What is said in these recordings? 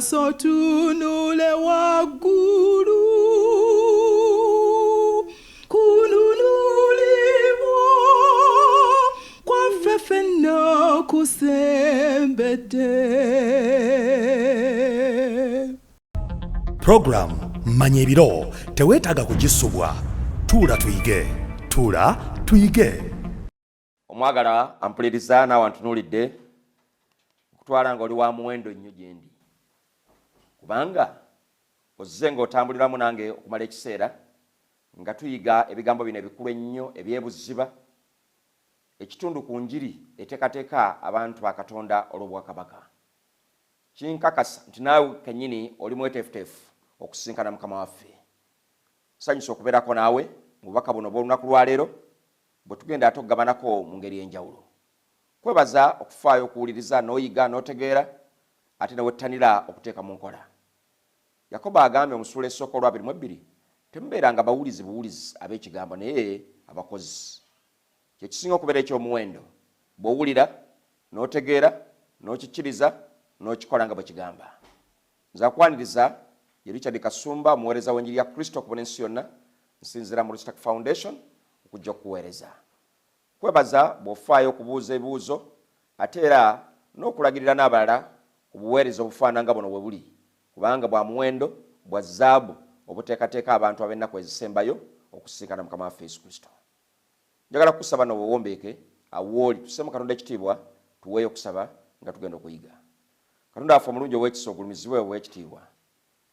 Maaso otunule waggulu kununulibwa kwaffe ffenna kusembedde. Puroguramu Manya Ebiro teweetaaga kugisubwa. Tuula tuyige, tuula tuyige. Omwagala ampuliriza naawe antunuulidde, nkutwala nga oli wa muwendo nnyo gye ndi, kubanga ozze ng'otambuliramu nange okumala ekiseera nga tuyiga ebigambo bino ebikulu ennyo eby'ebuziba, ekitundu ku njiri eteekateeka abantu ba Katonda olw'obwakabaka. Kinkakasa nti naawe kennyini oli mweteefuteefu okusisinkana Mukama waffe. Nsanyuse okubeerako naawe mu bubaka buno obw'olunaku lwa leero bwe tugenda ate okugabanako mu ngeri ey'enjawulo. Kwebaza okufaayo okuwuliriza n'oyiga n'otegeera ate ne wettanira okuteeka mu nkola. Yakobo agambye mu ssuula esooka olwabiri mu ebbiri, Temubeeranga bawulizi buwulizi ab'ekigambo naye abakozi. Kye kisinga okubeera eky'omuwendo bw'owulira n'otegeera n'okikkiriza n'okikola nga bwe kigamba. Nze akwaniriza ye Richard Kasumba, omuweereza w'enjiri ya Kristo okubuna ensi yonna, nsinziira mu Restack Foundation okujja okukuweereza. Kwebaza bw'ofaayo okubuuza ebibuuzo ate era n'okulagirira n'abalala ku buweereza obufaana nga buno we buli kubanga bwa muwendo, bwa zaabu obuteekateeka abantu ab'ennaku ezisembayo okusisinkana Mukama waffe Yesu Kristo. Njagala kukusaba no wewombeeke awo wooli tusseemu Katonda ekitiibwa tuweeyo okusaba nga tugenda okuyiga. Katonda waffe omulungi ow'ekisa ogulumizibwe ow'ekitiibwa.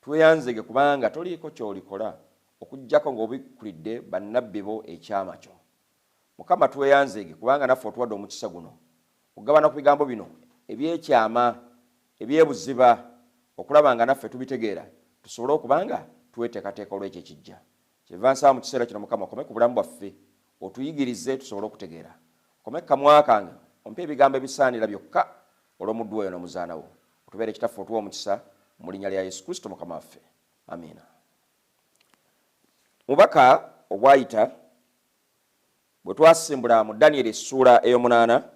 Tweyanzeege kubanga toliiko ky'olikola okuggyako ng'obikkulidde bannabbi bo ekyama kyo. Mukama tweyanzeege kubanga naffe otuwadde omukisa guno okugabana ku bigambo bino eby'ekyama eby'ebuziba okulaba nga naffe tubitegeera tusobole okuba nga tweteekateeka olw'ekyo ekijja. Kyenva nsaba mu kiseera kino, Mukama, okome ku bulamu bwaffe, otuyigirize tusobole okutegeera. Okome ku kamwa kange, ompe ebigambo ebisaanira byokka olw'omuddu wo oyo n'omuzaana wo. Otubeere Kitaffe otuwe omukisa, mu linnya lya Yesu Kristo Mukama waffe. Amiina. Mubaka obwayita bwe twasimbula mu Danyeri essuula ey'omunaana,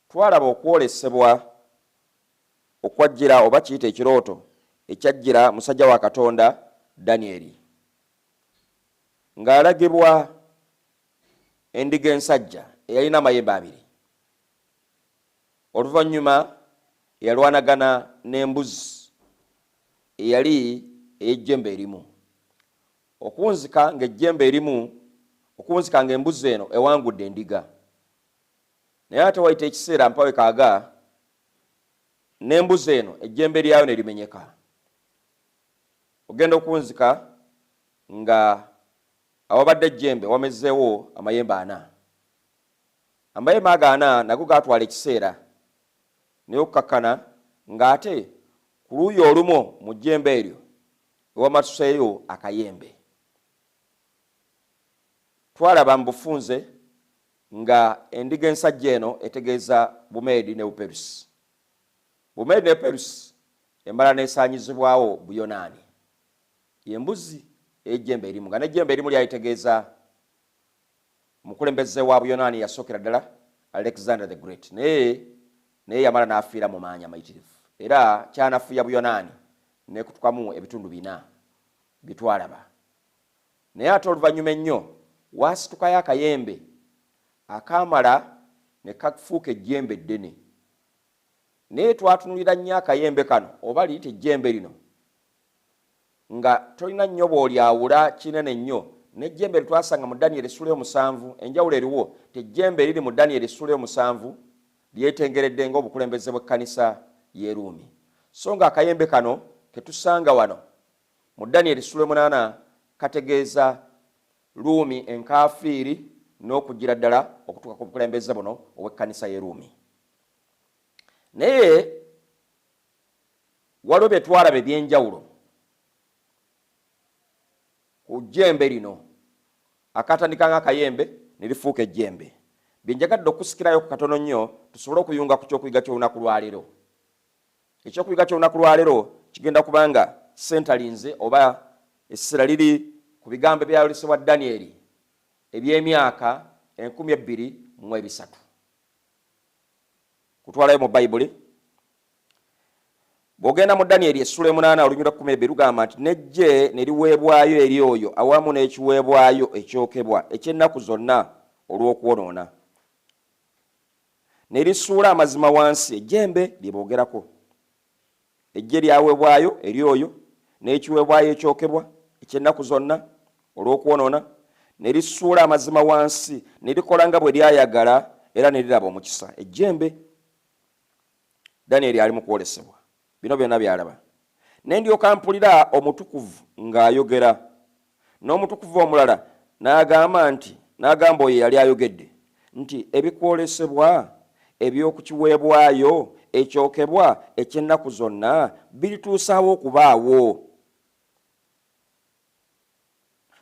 twalaba okwolesebwa okwajjira oba kiyite ekirooto ekyajjira musajja wa Katonda Danyeri ng'alagibwa endiga ensajja eyalina amayembe abiri oluvannyuma eyalwanagana n'embuzi eyali ey'ejjembe erimu okunzika ng'ejjembe erimu okunzika ng'embuzi eno ewangudde endiga naye ate wayita ekiseera mpawe kaaga n'embuzi eno ejjembe lyayo ne limenyeka. Ogenda okunzika nga awabadde ejjembe wamezeewo amayembe ana. Amayembe ago ana nago gaatwala ekiseera naye okukakkana ng'ate ku luuyi olumu mu jjembe eryo ewamatuseeyo akayembe. Twalaba mu bufunze nga endiga ensajja eno etegeeza Bumeedi ne Buperusi. Bumeedi ne Perusi emala n'esaanyizibwawo Buyonaani. Ye mbuzi ey'ejjembe erimu, nga n'ejjembe erimu lyali litegeeza omukulembeze wa Buyonaani eyasookera ddala, Alexander the Great, naye naye yamala n'afiira mu maanyi amayitirivu era kyanafuya Buyonaani n'ekutukamu ebitundu bina bye twalaba. Naye ate oluvannyuma ennyo waasitukayo akayembe akaamala ne kafuuka ejjembe eddene. Naye twatunulira nnyo akayembe kano oba liyite ejjembe lino nga tolina nnyo bw'olyawula kinene nnyo n'ejjembe lye twasanga mu Danyeri essuula y'omusanvu. Enjawulo eriwo nti ejjembe eriri mu Danyeri essuula y'omusanvu lyetengeredde ng'obukulembeze bw'ekkanisa y'e Ruumi, so ng'akayembe kano ke tusanga wano Mu Danyeri essuula yomunaana kategeeza Ruumi enkaafiiri n'okujjira ddala okutuuka ku bukulembeze buno obw'ekkanisa y'e Ruumi. Naye waliwo bye twalaba eby'enjawulo ku jjembe lino akatandika ng'akayembe ne lifuuka ejjembe bye njagadde okusikirayo ku katono nnyo tusobole okuyunga ku ky'okuyiga ky'olunaku lwaleero. Ekyokuyiga ky'olunaku lwaleero kigenda kuba nga kisentalinze oba essira liri ku bigambo ebyayolesebwa Danyeri eby'emyaka 2300. Kutwalayo mu Bayibuli. Bw'ogenda mu Danyeri essula 8 olunyiriri 12 lugamba nti n'eggye ne liweebwayo eri oyo awamu n'ekiweebwayo ekyokebwa eky'ennaku zonna olw'okwonoona, ne lisuula amazima wansi. Ejjembe lye boogerako, eggye lyaweebwayo eri oyo n'ekiweebwayo ekyokebwa eky'ennaku zonna olw'okwonoona, ne lisuula amazima wansi, ne likola nga bwe lyayagala era ne liraba omukisa. Ejjembe. Danyeri ali mu kwolesebwa, bino byonna byalaba. Ne ndyoka mpulira omutukuvu ng'ayogera, n'omutukuvu omulala n'agamba nti, n'agamba oyo eyali ayogedde nti, ebikwolesebwa eby'okukiweebwayo ekyokebwa eky'ennaku zonna birituusaawo okubaawo,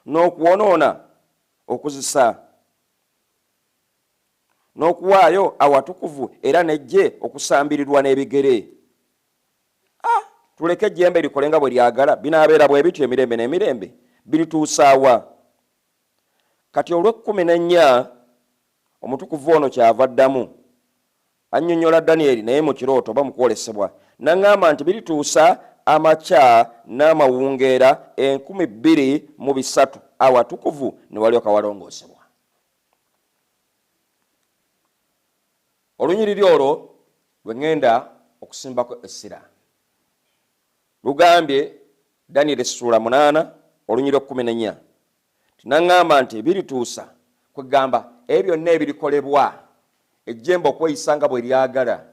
n'okwonoona okuzisa, n'okuwaayo awatukuvu era n'eggye okusambirirwa n'ebigere. Tuleke ejjembe likole nga bwe lyagala, binaabeera bwe bityo emirembe n'emirembe, birituusaawa? Kati olw'ekkumi n'ennya omutukuvu ono kyava addamu annyonnyola Danyeri naye mu kirooto oba mu kwolesebwa, n'aŋŋamba nti birituusa amakya n'amawungeera 2300, awatukuvu ne walyoka walongoosebwa. Olunyiriri olwo lwe ŋŋenda okusimbako essira lugambye Danyeri essuula 8 olunyiriri 14 nti naŋŋamba nti birituusa, kwegamba ebyo byonna ebirikolebwa ejjembe okweyisa nga bwe lyagala,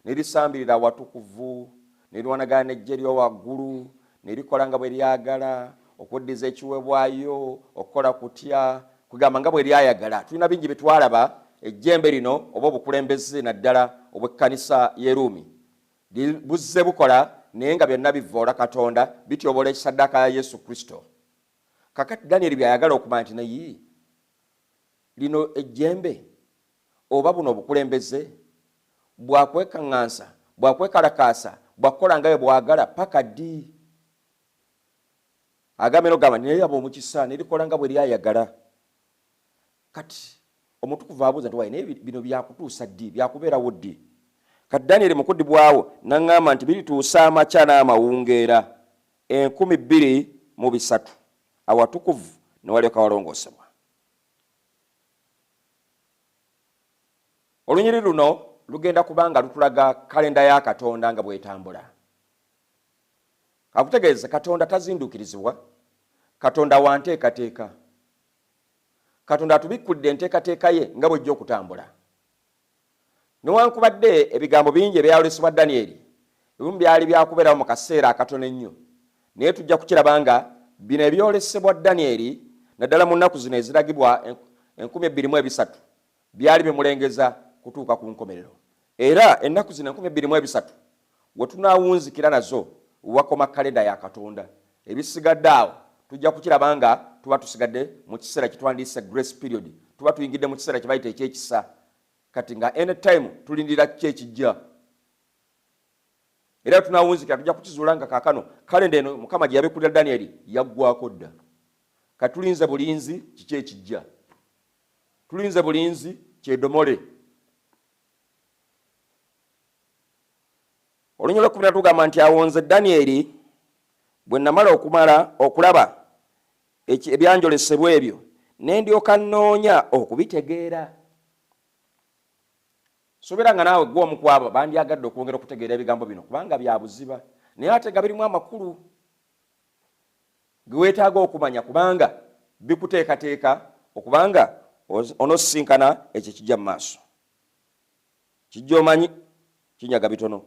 ne lisambirira awatukuvu, ne lirwanagana n'eggye ly'owaggulu, ne likola nga bwe lyagala, okuddiza ekiweebwayo, okukola kutya, kwegamba nga bwe lyayagala. Tulina bingi bye twalaba ejjembe lino oba obukulembeze naddala obw'ekkanisa y'e Ruumi buzze bukola, naye nga byonna bivoola Katonda, bityobola ekisaddaaka ya Yesu Kristo. Kakati Danyeri byayagala okumanya nti naye lino ejjembe oba buno obukulembeze bwakwekaŋŋansa, bwakwekalakaasa, bwakukola nga bwe bwagala paka ddi? Agambye nogamba naye yaba omukisa nerikola nga bwe lyayagala. Kati omutukuvu abuuza nti waye naye bino byakutuusa ddi, byakubeerawo ddi? Kati Danyeri mu kuddibwawo naŋŋamba nti birituusa amakya n'amawungeera 2300, awatukuvu ne walyoka walongoosebwa. Olunyiriri luno lugenda kubanga lutulaga kalenda ya Katonda nga bwetambula. Akutegeeza Katonda tazinduukirizibwa, Katonda wa nteekateeka. Katonda atubikkulidde enteekateeka ye nga bwejja okutambula. Newankubadde ebigambo bingi ebyayolesebwa Danyeri ebimu byali byakubeerawo mu kaseera akatono ennyo, naye tujja kukiraba nga bino ebyolesebwa Danyeri naddala mu nnaku zino eziragibwa 2300 byali bimulengeza kutuuka ku nkomerero. Era ennaku zino 2300 we tunaawunzikira nazo wakoma kalenda ya Katonda. Ebisigadde awo tujja kukiraba nga tuba tusigadde mu kiseera kitwandiise grace period, tuba tuyingidde mu kiseera kye bayita ekyekisa. Kati nga anytime tulindira ki ekijja, era tunawunzikira tujja kukizuula nga kaakano kalenda eno Mukama gye yabikkulira Danyeri yaggwako dda. Kati tulinze bulinzi kiki ekijja, tulinze bulinzi kyedomole. Olunyiriri lw'ekkumi tugamba nti awo nze Danyeri bwe namala okumala okulaba ebyanjolesebwa ebyo, ne ndyoka nnoonya okubitegeera. Suubira nga naawe gwe omu ku abo bandyagadde okwongera okutegeera ebigambo bino, kubanga bya buziba naye ate nga birimu amakulu ge weetaaga okumanya, kubanga bikuteekateeka okubanga onosisinkana ekyo ekijja mu maaso. Kijja omanyi kinyaga bitono.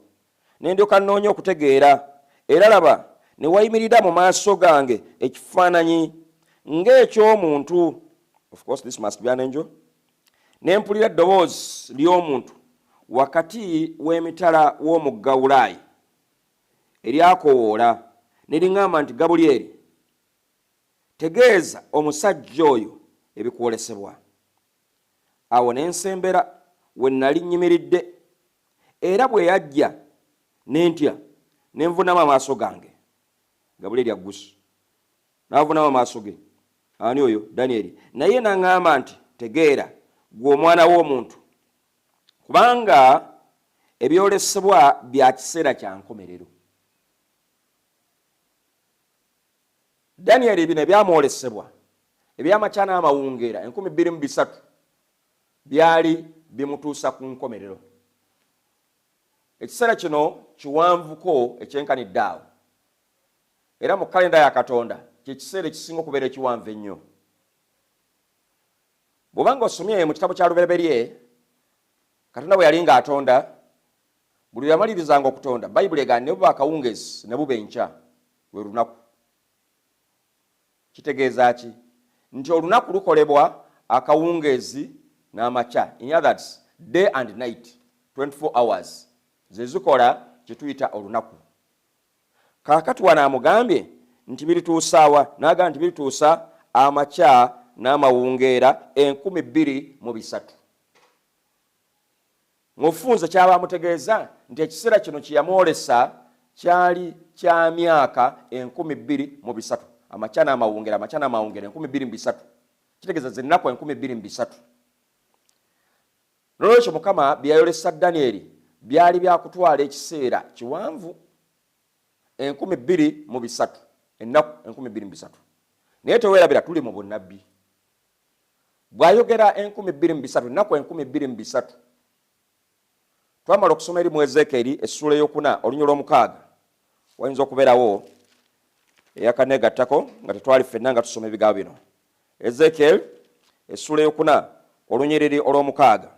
Ne ndyoka nnoonya okutegeera, era laba, ne wayimirira mu maaso gange ekifaananyi ng'eky'omuntu. Of course this must be an angel. Ne mpulira eddoboozi ly'omuntu wakati w'emitala w'omugga Ulaayi eryakowoola ne liŋŋamba nti, Gabulyeri, tegeeza omusajja oyo ebikwolesebwa. Awo ne nsembera we nnali nnyimiridde, era bwe yajja ne ntya, ne nvuunama amaaso gange. Gabulyeri aggusu n'avuunama amaaso ge. Ani oyo? Danyeri. Naye n'aŋŋamba nti, tegeera, ggwe omwana w'omuntu, kubanga ebyolesebwa bya kiseera kya nkomerero. Danyeri bino ebyamwolesebwa ebyamakya n'amawungeera 2300 byali bimutuusa ku nkomerero. Ekiseera kino kiwanvuko ekyenkanidde awo, era mu kalenda ya Katonda kye kiseera ekisinga okubeera ekiwanvu ennyo. Bw'oba nga osomye mu kitabo kya Lubereberye, Katonda bwe yali ng'atonda, buli lwe yamalirizanga okutonda, Bayibuli egamba ne buba akawungeezi ne buba enkya, lwe lunaku. Kitegeeza ki? Nti olunaku lukolebwa akawungeezi n'amakya. In others, day and night, 24 hours ze zikola kye tuyita olunaku. Kaakati wano amugambye nti birituusa wa? N'agamba nti birituusa amakya n'amawungeera 2300. Mufunze kyaba amutegeeza nti ekiseera kino kye yamwolesa kyali kya myaka 2300, amakya n'amawungeera, amakya n'amawungeera 2300, kitegeeza ze nnaku 2300. N'olwekyo Mukama bye yayolesa Danyeri byali bya kutwala ekiseera kiwanvu, 2300, ennaku 2300. Naye teweerabira tuli mu bunnabbi. Bw'ayogera 2300, ennaku 2300, twamala okusoma eri mu Ezeekeri essuula ey'okuna olunyiriri lw'omukaaga, wayinza okubeerawo eyakaneegattako nga tetwali ffenna nga tusoma ebigambo bino. Ezeekeri essuula ey'okuna olunyiriri olw'omukaaga,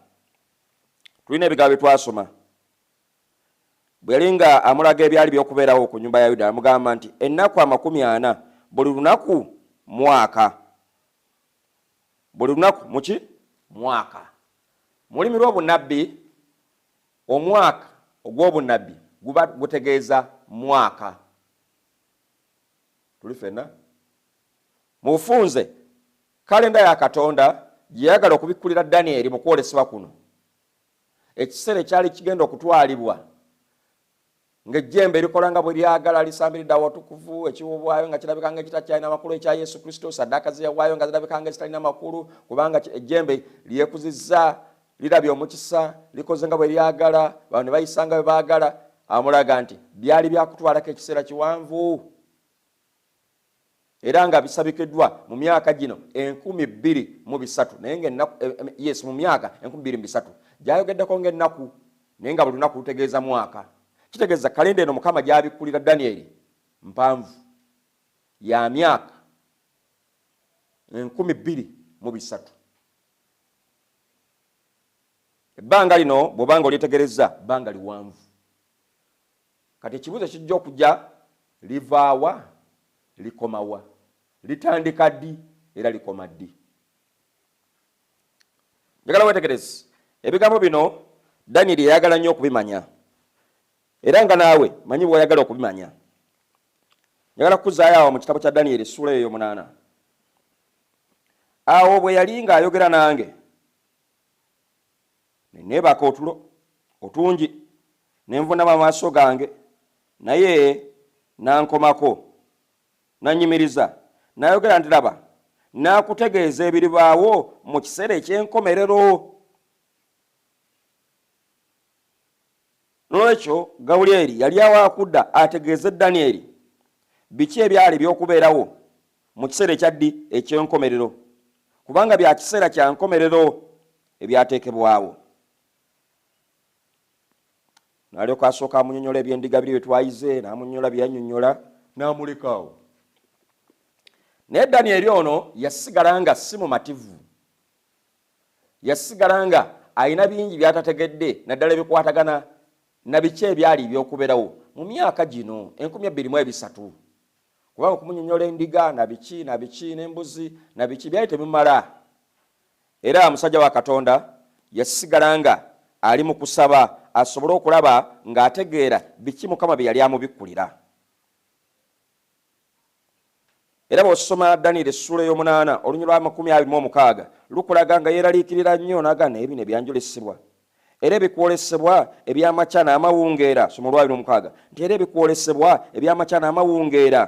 tulina ebigambo bye twasoma. Bwe yali nga amulaga ebyali by'okubeerawo ku nnyumba ya Yuda, amugamba nti ennaku 40 buli lunaku mwaka, buli lunaku muki mwaka. Mu lulimi lw'obunnabbi, omwaka ogw'obunnabbi guba gutegeeza mwaka. Tuli ffenna mu bufunze kalenda ya Katonda gye yayagala okubikkulira Danyeri mu kwolesebwa kuno, ekiseera ekyali kigenda okutwalibwa ng'ejjembe erikola nga bwe lyagala lisambiridde awatukuvu, ekiweebwayo nga kirabika nga ekitakyalina makulu ekya Yesu Kristo, saddaaka ze yawaayo nga zirabika nga ezitalina makulu, kubanga ejjembe lyekuzizza, lirabye omukisa, likoze nga bwe lyagala, bano ne bayisa nga bwe baagala. Amulaga nti byali byakutwalako ekiseera kiwanvu era nga bisabikiddwa mu myaka gino 2300, naye ng'ennaku, yes, mu myaka 2300 gyayogeddeko ng'ennaku, naye nga buli lunaku lutegeeza mwaka. Kitegeeza kalenda eno Mukama gy'abikkulira Danyeri mpanvu ya myaka 2300. Ebbanga lino bw'oba nga olyetegerezza, bbanga liwanvu. Kati ekibuuzo kijja okujja, livaawa, likomawa? Litandika ddi era likoma ddi? Njagala weetegereze ebigambo bino. Danyeri yayagala nnyo okubimanya, era nga naawe manyi bw'oyagala okubimanya. Njagala kukuzaayo awo mu kitabo kya Danyeri essuula eyo ey'omunaana. Awo bwe yali ng'ayogera nange, ne neebaka otulo otungi, ne nvunama amaaso gange, naye n'ankomako, n'annyimiriza, n'ayogera nti, Laba, naakutegeeza ebiribaawo mu kiseera eky'enkomerero. N'olwekyo Gawulyeri yali awaakudda ategeeze Danyeri biki ebyali by'okubeerawo mu kiseera ekya ddi? Eky'enkomerero, kubanga bya kiseera kya nkomerero ebyateekebwawo. N'alyoka asooka amunyonyola eby'endiga biri bye twayize, n'amunyonyola bye yannyonnyola, n'amuleka awo. Naye Danyeri ono yasigala nga si mumativu. Yasigala nga alina bingi by'atategedde, naddala ebikwatagana na biki ebyali eby'okubeerawo mu myaka gino 2300. Kubanga okumunyonyola endiga na biki na biki n'embuzi na biki byali tebimala. Era musajja wa Katonda yasigala nga ali mu kusaba asobole okulaba ng'ategeera biki Mukama bye yali amubikkulira. Era bw'osoma Danyeri essuula ey'omunaana olunyiriri lwa 26 lukulaga nga yeeraliikirira nnyo n'agamba, naye bino ebyanjolesebwa era ebikwolesebwa eby'amakya n'amawungeera, soma olwa 26, nti era ebikwolesebwa eby'amakya n'amawungeera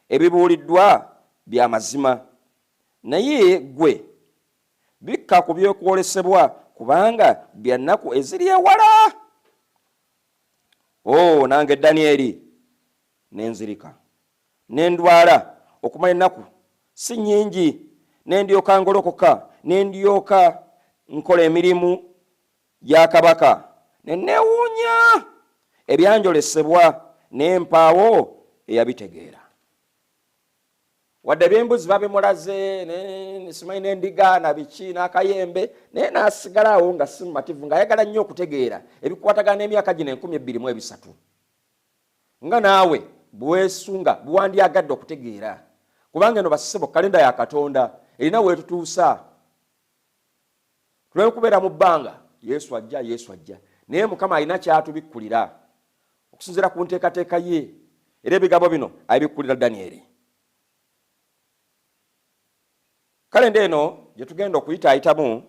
ebibuuliddwa bya mazima, naye ggwe bikka ku byekwolesebwa, kubanga bya nnaku eziri ewala. Oh, nange Danyeri ne nzirika. Ne ndwala okumala ennaku si nnyingi, ne ndyoka ngolokoka, ne ndyoka nkola emirimu gya kabaka, ne neewuunya ebyanjolesebwa, ne mpaawo eyabitegeera. Wadde ebyembuzi babimulaze, simanyi n'endiga na biki n'akayembe, naye n'asigala awo nga si mumativu, ng'ayagala nnyo okutegeera ebikwatagana n'emyaka gino 2300. Nga naawe bwesunga bwewandyagadde okutegeera, kubanga eno bassebo kalenda ya Katonda erina weetutuusa. Tuleme kubeera mu bbanga, Yesu ajja, Yesu ajja, naye Mukama alina kyatubikkulira okusinziira ku nteekateeka ye, era ebigambo bino abibikkulira Danyeri. Kalenda eno gye tugenda okuyitaayitamu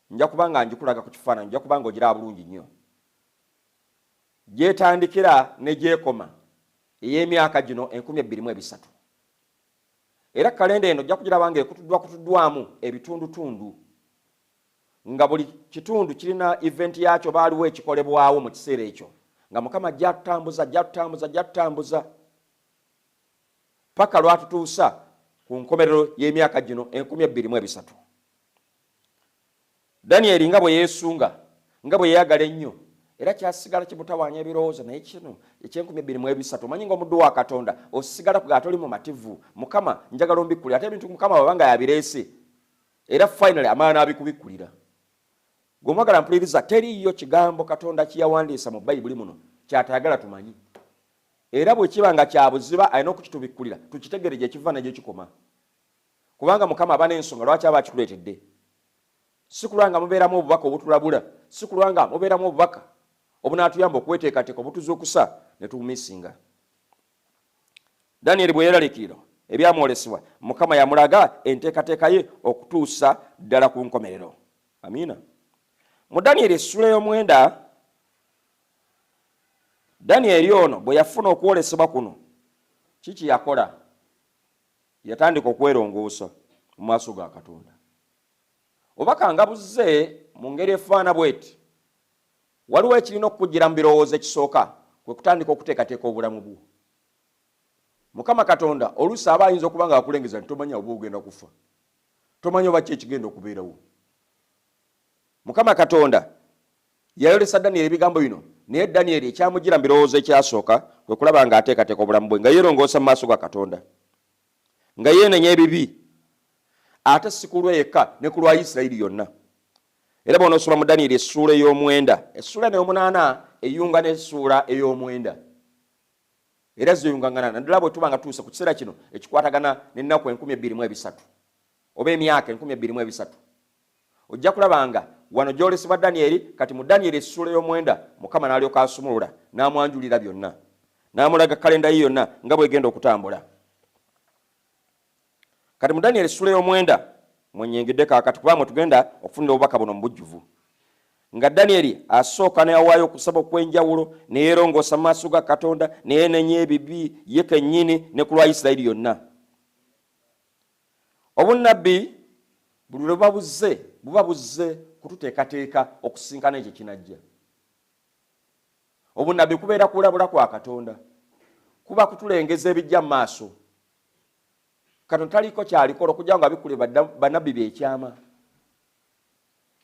nja kuba nga ngikulaga ku kifaananyi, nja kuba nga ogiraba bulungi nnyo gyetandikira ne gyekoma ey'emyaka gino 2300. Era kalenda eno ojja kugiraba nga ekutuddwa kutuddwamu ebitundutundu, nga buli kitundu kirina event yakyo, baaliwo ekikolebwawo mu kiseera ekyo, nga Mukama ajja atutambuza, ajja atutambuza, ajja atutambuza paka lwatutuusa ku nkomerero y'emyaka gino 2300. Danyeri nga bwe yeesunga, nga bwe yeeyagala ennyo, era kyasigala kimutawaanya ebirowoozo, naye kino eky'enkumi ebbiri mu ebisatu, omanyi ng'omuddu wa Katonda osigala kuga toli mumativu. Mukama njagala ombikkulira, ate ebintu Mukama bw'aba nga yabireese, era finally amala n'abikubikkulira. Gwe omwagala mpuliriza, teriiyo kigambo Katonda kye yawandiisa mu Bayibuli muno ky'atayagala tumanyi, era bwe kiba nga kya buziba alina okukitubikkulira tukitegere gye kiva ne gye kikoma, kubanga Mukama aba n'ensonga lwaki aba akituleetedde. Si kulwa nga mubeeramu obubaka obutulabula, si kulwa nga mubeeramu obubaka obunaatuyamba okweteekateeka, obutuzuukusa ne tubumisinga. Danyeri bwe yeeraliikirira ebyamwolesebwa, Mukama yamulaga enteekateeka ye okutuusa ddala ku nkomerero. Amiina. Mu Danyeri essula ey'omwenda, Danyeri ono bwe yafuna okwolesebwa kuno, kiki yakola? Yatandika okwerongoosa mu maaso ga Katonda. Obubaka nga buzze mu ngeri efaana bweti, waliwo ekirina okukujjira mu birowoozo ekisooka kwe kutandika okuteekateeka obulamu bwo. Mukama Katonda oluusi aba ayinza okuba nga akulengeza nti tomanya oba ogenda kufa, tomanya oba ki ekigenda okubeerawo. Mukama Katonda yayolesa Danyeri ebigambo bino, naye Danyeri ekyamujjira mu birowoozo ekyasooka kwe kulaba ng'ateekateeka obulamu bwe, nga yeerongoosa mu maaso ga Katonda, nga yeenenya ebibi, ate si ku lwe yekka, ne ku lwa Isirayiri yonna. Era bw'onoosoma mu Danyeri essuula ey'omwenda, essuula eno ey'omunaana eyunga n'essuula ey'omwenda, era ziyungangana, naddala bwe tuba nga tutuuse ku kiseera kino ekikwatagana n'ennaku 2300 oba emyaka 2300. Ojja kulaba nga wano gy'olesebwa Danyeri. Kati mu Danyeri essuula ey'omwenda, Mukama n'alyoka asumulula n'amwanjulira byonna, n'amulaga kalenda ye yonna nga bw'egenda okutambula. Kati mu Danyeri essuula ey'omwenda mwenyingidde kaakati, kubanga mwe tugenda okufunira obubaka buno mu bujjuvu. Nga Danyeri asooka n'awaayo okusaba okw'enjawulo, ne yeerongoosa mu maaso ga Katonda, ne yeenenya ebibi ye kennyini ne ku lwa Isirayiri yonna. Obunnabbi buli lwe buba buzze, buba buzze kututeekateeka okusisinkana ekyo ekinajja. Obunnabbi kubeera kulabula kwa Katonda, kuba kutulengeza ebijja mu maaso. Katonda taliiko kyalikola okujja nga abikkule bannabbi be ekyama.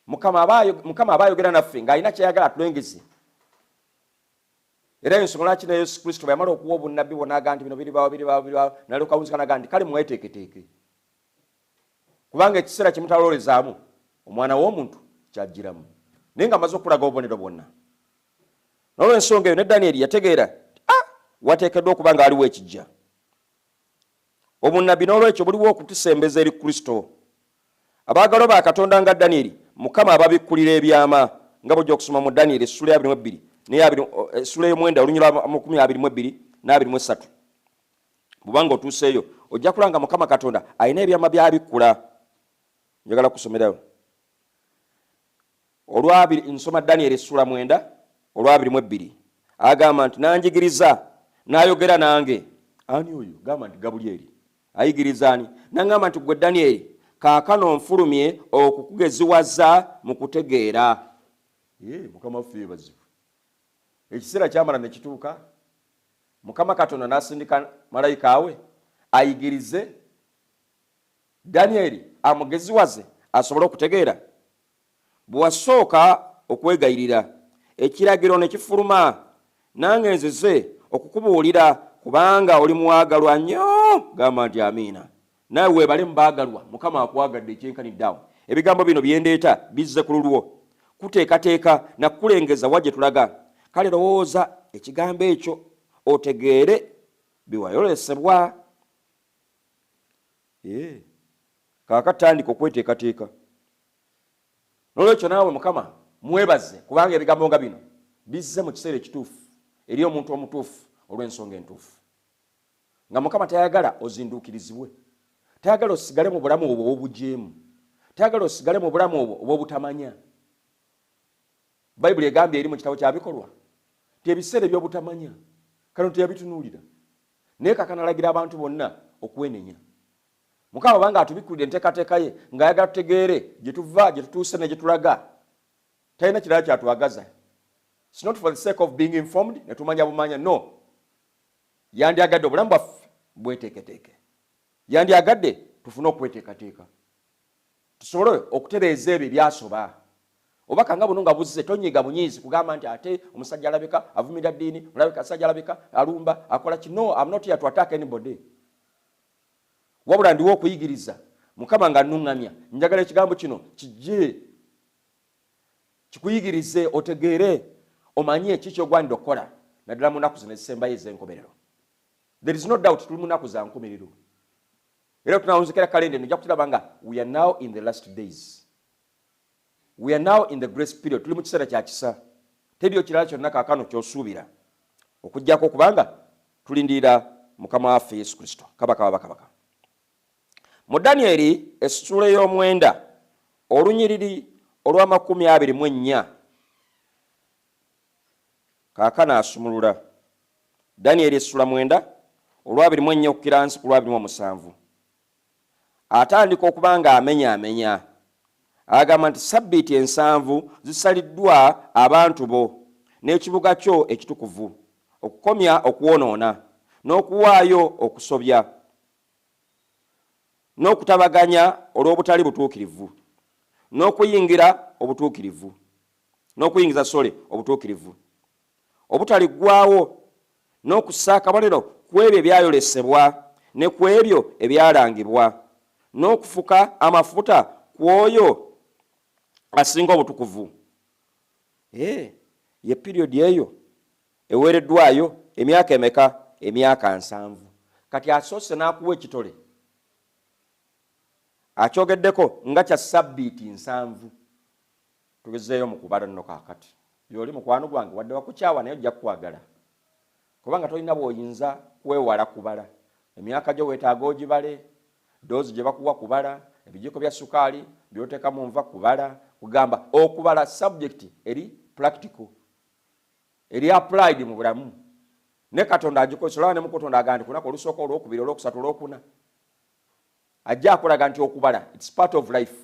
Mukama aba ayogera naffe ng'alina ky'ayagala atulengeze. Era ensonga lwaki ne Yesu Kristo bwe yamala okuwa obunnabbi bwonna agamba nti bino biribaawo, biribaawo, biribaawo, n'alyoka awunzika n'agamba nti kale mweteeketeeke, kubanga ekiseera kye mutaloolezaamu Omwana w'omuntu ky'ajjiramu, naye ng'amaze okulaga obubonero bwonna. N'olw'ensonga eyo ne Danyeri yategeera nti, ah, wateekeddwa okuba nga waliwo ekijja. Obunnabbi n'olwekyo buliwo okutusembeza eri Kristo. Abaagalwa ba Katonda nga Danyeri, Mukama ababikkulira ebyama, nga bw'ojja okusoma mu Danyeri essuula ya abiri mu ebbiri n'eya abiri, essuula ey'omwenda olunyiriri lwa amakumi abiri mu ebbiri n'abiri mu essatu. Bw'oba ng'otuuseeyo, ojja kulaba nga Mukama Katonda alina ebyama by'abikkula. Njagala kusomerayo olwabiri, nsoma Danyeri essuula 9 olwabiri mu ebbiri. Agamba nti n'anjigiriza, n'ayogera nange. Ani oyo? Gamba nti Gabulyeri. Ayigiriza ani? N'aŋŋamba nti ggwe Danyeri, kaakano nfulumye okukugeziwaza mu kutegeera. Ee, Mukama waffe yeebazibwe. Ekiseera kyamala ne kituuka. Mukama Katonda n'asindika malayika we ayigirize Danyeri amugeziwaze asobole okutegeera. Bwe wasooka okwegayirira, ekiragiro ne kifuluma, nange nzize okukubuulira, kubanga oli mwagalwa nnyo. Gamba nti amiina. Naawe weebale mu baagalwa, Mukama akwagadde ekyenkanidde awo. Ebigambo bino bye ndeeta bizze ku lulwo kuteekateeka na kukulengeza wa gye tulaga. Kale lowooza ekigambo ekyo otegeere bye wayolesebwa. Eh, kaakati tandika okweteekateeka. N'olwekyo naawe Mukama mwebaze, kubanga ebigambo nga bino bizze mu kiseera ekituufu eri omuntu omutuufu olw'ensonga entuufu. Nga Mukama tayagala ozinduukirizibwe, tayagala osigale mu bulamu obwo obw'obujeemu, tayagala osigale mu bulamu obwo obw'obutamanya. Bayibuli egambye eri mu kitabo kya Bikolwa nti ebiseera eby'obutamanya kano teyabitunuulira, naye kaakano alagira abantu bonna okwenenya. Mukama banga atubikkulidde enteekateeka ye ng'ayagala tutegeere gye tuva, gye tutuuse ne gye tulaga. Talina kirala kyatwagaza. It's not for the sake of being informed ne tumanya bumanya, no. Yandyagadde obulamu bwaffe bweteeketeeke. Yandyagadde tufune okweteekateeka tusobole okutereeza ebyo ebyasoba. Obubaka nga buno nga buzze, tonyiiga bunyiizi kugamba nti ate omusajja alabika avumirira ddiini, olabika asajja alabika alumba akola ki. No, I'm not here to attack anybody. Wabula ndiwo okuyigiriza. Mukama nga annuŋŋamya, njagala ekigambo kino kijje kikuyigirize otegeere omanye ki ky'ogwanidde okukola naddala mu nnaku zino ezisembayo ez'enkomerero. There is no doubt tuli mu nnaku za nkomerero. Era tunawunzikira kalenda eno ojja kukiraba nga we are now in the last days. We are now in the grace period. Tuli mu kiseera kya kisa. Teriyo kirala kyonna kaakano ky'osuubira okuggyako okubanga tulindirira Mukama waffe Yesu Kristo, Kabaka wa bakabaka. Mu Danyeri essuula ey'omwenda olunyiriri olw'amakumi abiri mu ennya kaakano asumulula. Danyeri essula 9 olwabiri mu ennya okukira nsi ku 27. Atandika okuba nga amenyaamenya. Agamba nti sabbiiti 70 zisaliddwa abantu bo n'ekibuga kyo ekitukuvu, okukomya okwonoona, n'okuwaayo okusobya, n'okutabaganya olw'obutali butuukirivu, n'okuyingira obutuukirivu, n'okuyingiza sole obutuukirivu obutaliggwaawo, n'okussa akabonero ku ebyo ebyayolesebwa ne ku ebyo ebyalangibwa, n'okufuka amafuta ku oyo asinga obutukuvu. Eh, ye period eyo eweereddwayo emyaka emeka? Emyaka 70. Kati asoose n'akuwa ekitole akyogeddeko nga kya sabbiiti 70. Tugezeeyo mu kubala nno kaakati. Gy'oli mukwano gwange, wadde wakukyawa naye ojja kukwagala, kubanga tolina bw'oyinza kwewala kubala. Emyaka gyo weetaaga ogibale, doozi gye bakuwa kubala, ebijiiko bya sukaali by'oteeka mu nva kubala. Kugamba okubala subject eri practical, eri applied mu bulamu. Ne Katonda agikozesa, olaba ne mu Katonda agamba nti ku lunaku olusooka, olwokubiri, olwokusatu, olwokuna. Ajja akulaga nti okubala it's part of life.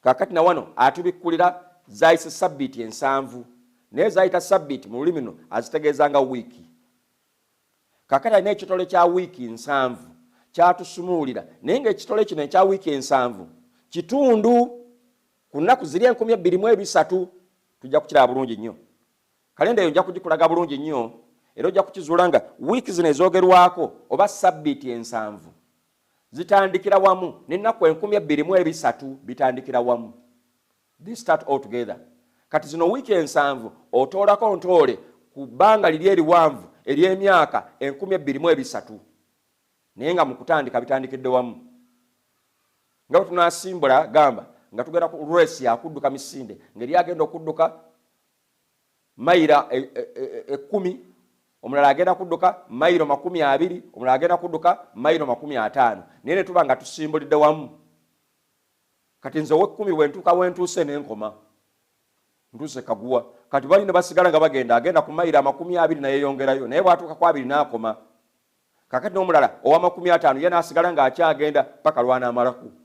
Kaakati na wano atubikkulira zaayise sabbiiti 70, naye zaayita sabbiiti mu lulimi luno azitegeeza nga wiiki. Kaakati alina ekitole kya wiiki 70 kyatusumuulira, naye ng'ekitole kino ekya wiiki 70 kitundu ku nnaku ziri 2003. Tujja kukiraba bulungi nnyo. Kalenda eyo nja kugikulaga bulungi nnyo, era ojja kukizuula nga wiiki zino ezoogerwako oba sabbiiti 70 zitandikira wamu n'ennaku 2003 bitandikira wamu. They start all together. Kati zino wiiki 70 otoolako ntoole ku bbanga liri eriwanvu ery'emyaka 2003, naye nga mu kutandika bitandikidde wamu. Nga bwe tunaasimbula gamba nga tugenda ku race yakudduka misinde, ng'eri agenda okudduka mayiro 10, omulala agenda kudduka mayiro 20, omulala agenda kudduka mayiro 50, naye ne tuba nga tusimbulidde wamu. Kati nze ow'ekkumi bwe ntuuka wentuuse n'enkoma ntuuse kaguwa, kati bali ne basigala nga bagenda, agenda ku mayiro 20 nayeyongerayo, naye bw'atuuka ku 20 n'akoma. Kakati n'omulala owa 50 ye n'asigala ng'akyagenda paka lw'anaamalako.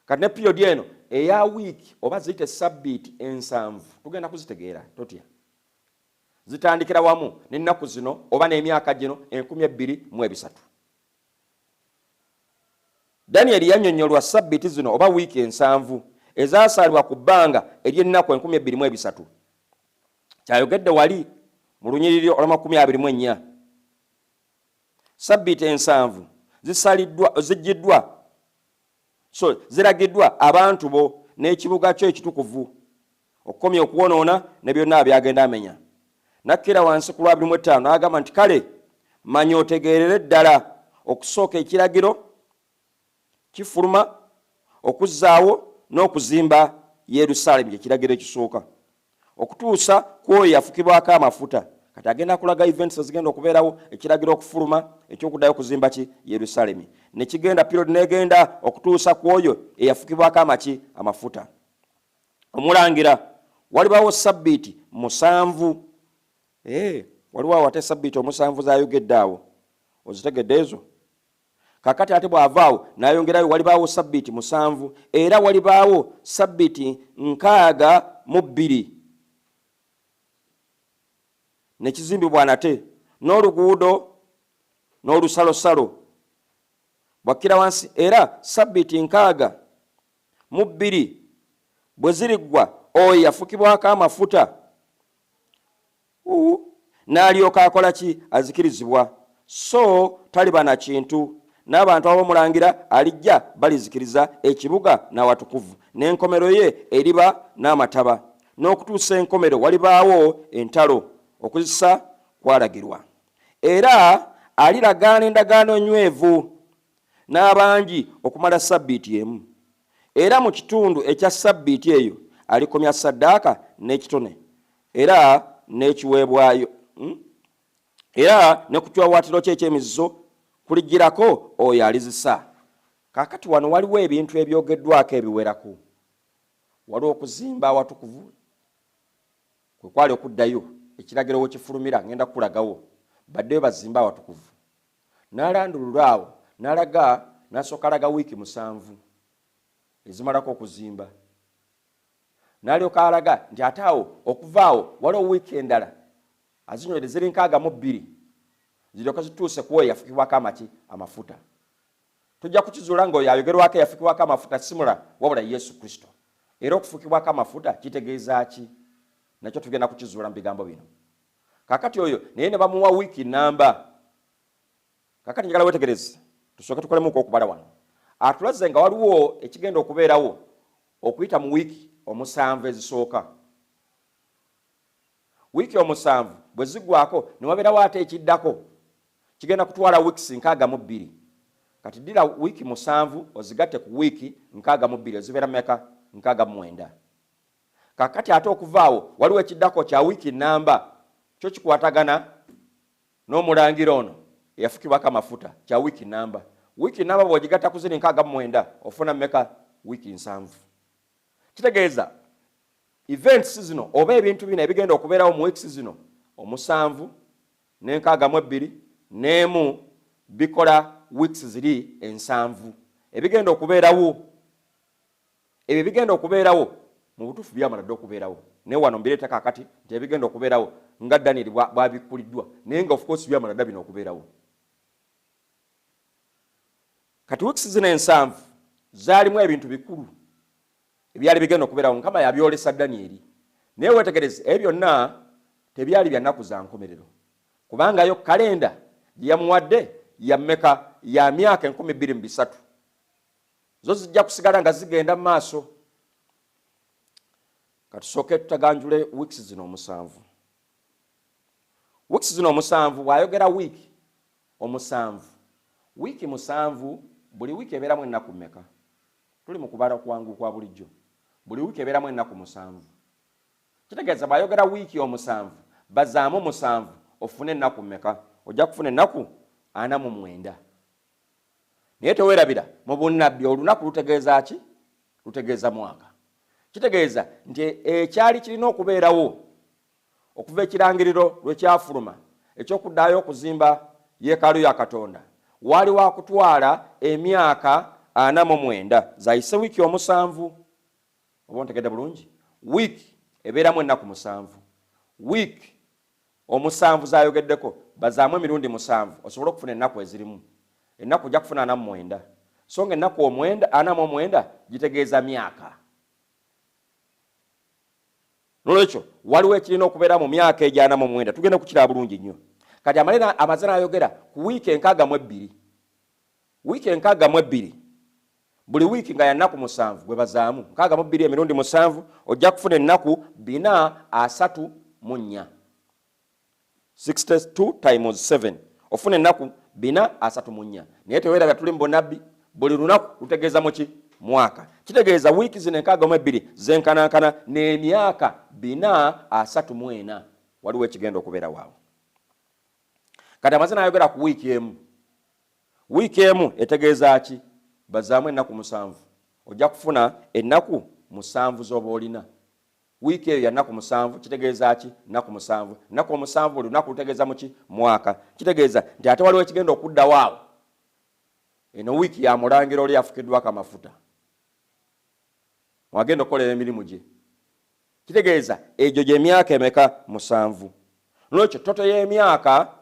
Kati ne period eno eya wiiki oba ziyite sabbiiti 70 tugenda kuzitegeera totya. Zitandikira wamu n'ennaku zino oba n'emyaka gino 2003. Danyeri yannyonnyolwa sabbiiti zino oba wiiki 7 ezasaalibwa ku bbanga ery'ennaku 2003. Kyayogedde wali mu lunyiriri olw'amakumi abiri mu ennya. Sabbiiti 7 zisaliddwa, ziggiddwa, so ziragiddwa abantu bo n'ekibuga kyo ekitukuvu okukomya okwonoona ne byonna byagenda amenya. Nakkira wansi ku lwa 25 n'agamba nti kale manya otegeerere ddala okusooka ekiragiro kifuluma okuzzaawo n'okuzimba Yerusaalemi, kye kiragiro ekisooka, okutuusa ku oyo yafukibwako amafuta. Kati agenda kulaga events ezigenda okubeerawo, ekiragiro okufuluma ekyokuddayo okuzimba ki Yerusaalemi, ne kigenda period n'egenda okutuusa ku oyo eyafukibwako amaki amafuta. Omulangira walibawo sabbiiti 7. Waliwo awo ate sabbiiti 7 zayogedde awo, ozitegedde ezo? Kakati ate bw'avaawo n'ayongerayo walibaawo sabbiiti 7, era walibaawo sabbiiti 62 ne kizimbibwa nate n'oluguudo n'olusalosalo. Bwakkira wansi, era sabbiiti 62 bwe ziriggwa, oyo yafukibwako amafuta n'alyoka akola ki? Azikirizibwa, so taliba na kintu, n'abantu ab'omulangira alijja balizikiriza ekibuga n'awatukuvu, n'enkomero ye eriba n'amataba. N'okutuusa enkomero walibaawo entalo, okuzisa kwalagirwa. Era aliragaana endagaano enywevu n'abangi okumala sabbiiti emu, era mu kitundu ekya sabbiiti eyo alikomya saddaaka n'ekitone era n'ekiweebwayo, Era ne ku kiwaawaatiro kye eky'emizizo kulijjirako oyo alizisa. Kaakati wano waliwo ebintu ebyogeddwako ebiwerako. Waliwo okuzimba awatukuvu kwe kwali okuddayo, ekiragiro we kifulumira, ngenda kukulagawo, baddeyo bazimbe awatukuvu. N'alandulula awo, n'alaga, n'asooka alaga wiiki 7 ezimalako okuzimba. N'alyoka alaga nti ate awo okuva awo waliwo wiiki endala azinywedde ziri 62 ziryoke zituuse ku oyo yafukibwako amaki amafuta. Tujja kukizuula ng'oyo ayogerwako eyafukibwako amafuta si mulala wabula Yesu Kristo. Era okufukibwako amafuta kitegeeza ki? Nakyo tugenda kukizuula mu bigambo bino. Kaakati oyo naye ne bamuwa wiiki namba. Kaakati njagala weetegereze, tusooke tukolemuko okubala wano. Atulaze nga waliwo ekigenda okubeerawo okuyita mu wiiki 7 ezisooka. Wiiki 7 bwe ziggwako ne wabeerawo ate ekiddako, kigenda kutwala weeks 62. Kati ddira wiiki 7 ozigatte ku wiiki 62, ezibeera mmeka? 69. Kaakati ate okuva awo waliwo ekiddako kya wiiki namba, kyo kikwatagana n'omulangira ono eyafukibwako amafuta, kya wiiki namba. Wiiki namba bw'ogigatta ku ziri 69 ofuna mmeka? Wiiki 7. Kitegeeza events zino oba ebintu bino ebigenda okubeerawo mu weeks zino 7 n'enkaaga mu ebbiri n'emu bikola weeks ziri 7. Ebigenda okubeerawo, ebyo ebigenda okubeerawo mu butuufu byamala dda okubeerawo, naye wano mbireeta kaakati nti ebigenda okubeerawo nga Daniel bw'abikkuliddwa, naye nga of course byamala dda bino okubeerawo. Kati weeks zino 7 zaalimu ebintu bikulu ebyali bigenda okubeerawo, Mukama yabyolesa Danyeri. Naye weetegereze, ebyo byonna tebyali bya nnaku za nkomerero, kubanga yo kalenda gye yamuwadde ya mmeka? Ya myaka 2003. Zo zijja kusigala nga zigenda mu maaso. Katusooke tutaganjule weeks zino 7. Weeks zino 7, bw'ayogera wiiki 7, wiiki 7, buli wiiki ebeeramu ennaku mmeka? Tuli mu kubala kwangu kwa bulijjo. Buli wiiki ebeeramu ennaku 7. Kitegeeza bw'ayogera wiiki 7, bazaamu 7 ofune ennaku mmeka? Ojja kufuna ennaku 49. Naye teweerabira, mu bunnabbi olunaku lutegeeza ki? Lutegeeza mwaka. Kitegeeza nti ekyali kirina okubeerawo okuva ekirangiriro lwe kyafuluma eky'okuddayo okuzimba yeekaalu ya Katonda, waali wa kutwala emyaka 49 zayise wiiki 7. Oba ontegedde bulungi? Wiiki ebeeramu ennaku 7. Wiiki Omusanvu zayogeddeko bazaamu emirundi 7 osobole okufuna ennaku ezirimu. Ennaku ojja kufuna 49, so nga ennaku 49 gitegeeza myaka. Nolwekyo waliwo ekirina okubeera mu myaka egyo 49, tugenda kukiraba bulungi nnyo. Kati amaze n'ayogera ku wiiki 62. Wiiki 62, buli wiiki nga ya nnaku 7 gwe bazaamu 62 emirundi 7, ojja kufuna ennaku 434. 62 times 7 ofuna ennaku 434. Naye teweerabira tuli mu bunnabbi, buli lunaku lutegeeza muki? Mwaka. Kitegeeza wiiki zino 62 zenkanankana n'emyaka 434. Waliwo ekigenda okubeera waawo. Kati amaze n'ayogera ku wiiki emu. Wiiki emu etegeeza ki? Bazaamu ennaku 7, ojja kufuna ennaku 7 z'oba olina. Wiiki eyo ya nnaku 7, kitegeeza ki? Nnaku 7. Nnaku 7 buli lunaku lutegeeza muki? Mwaka. Kitegeeza nti ate waliwo ekigenda okuddawo awo. Eno wiiki ya mulangira oli afukiddwako amafuta, mwagenda okukolera emirimu gye. Kitegeeza egyo gy'emyaka emeka? 7. Nolwekyo toto y'emyaka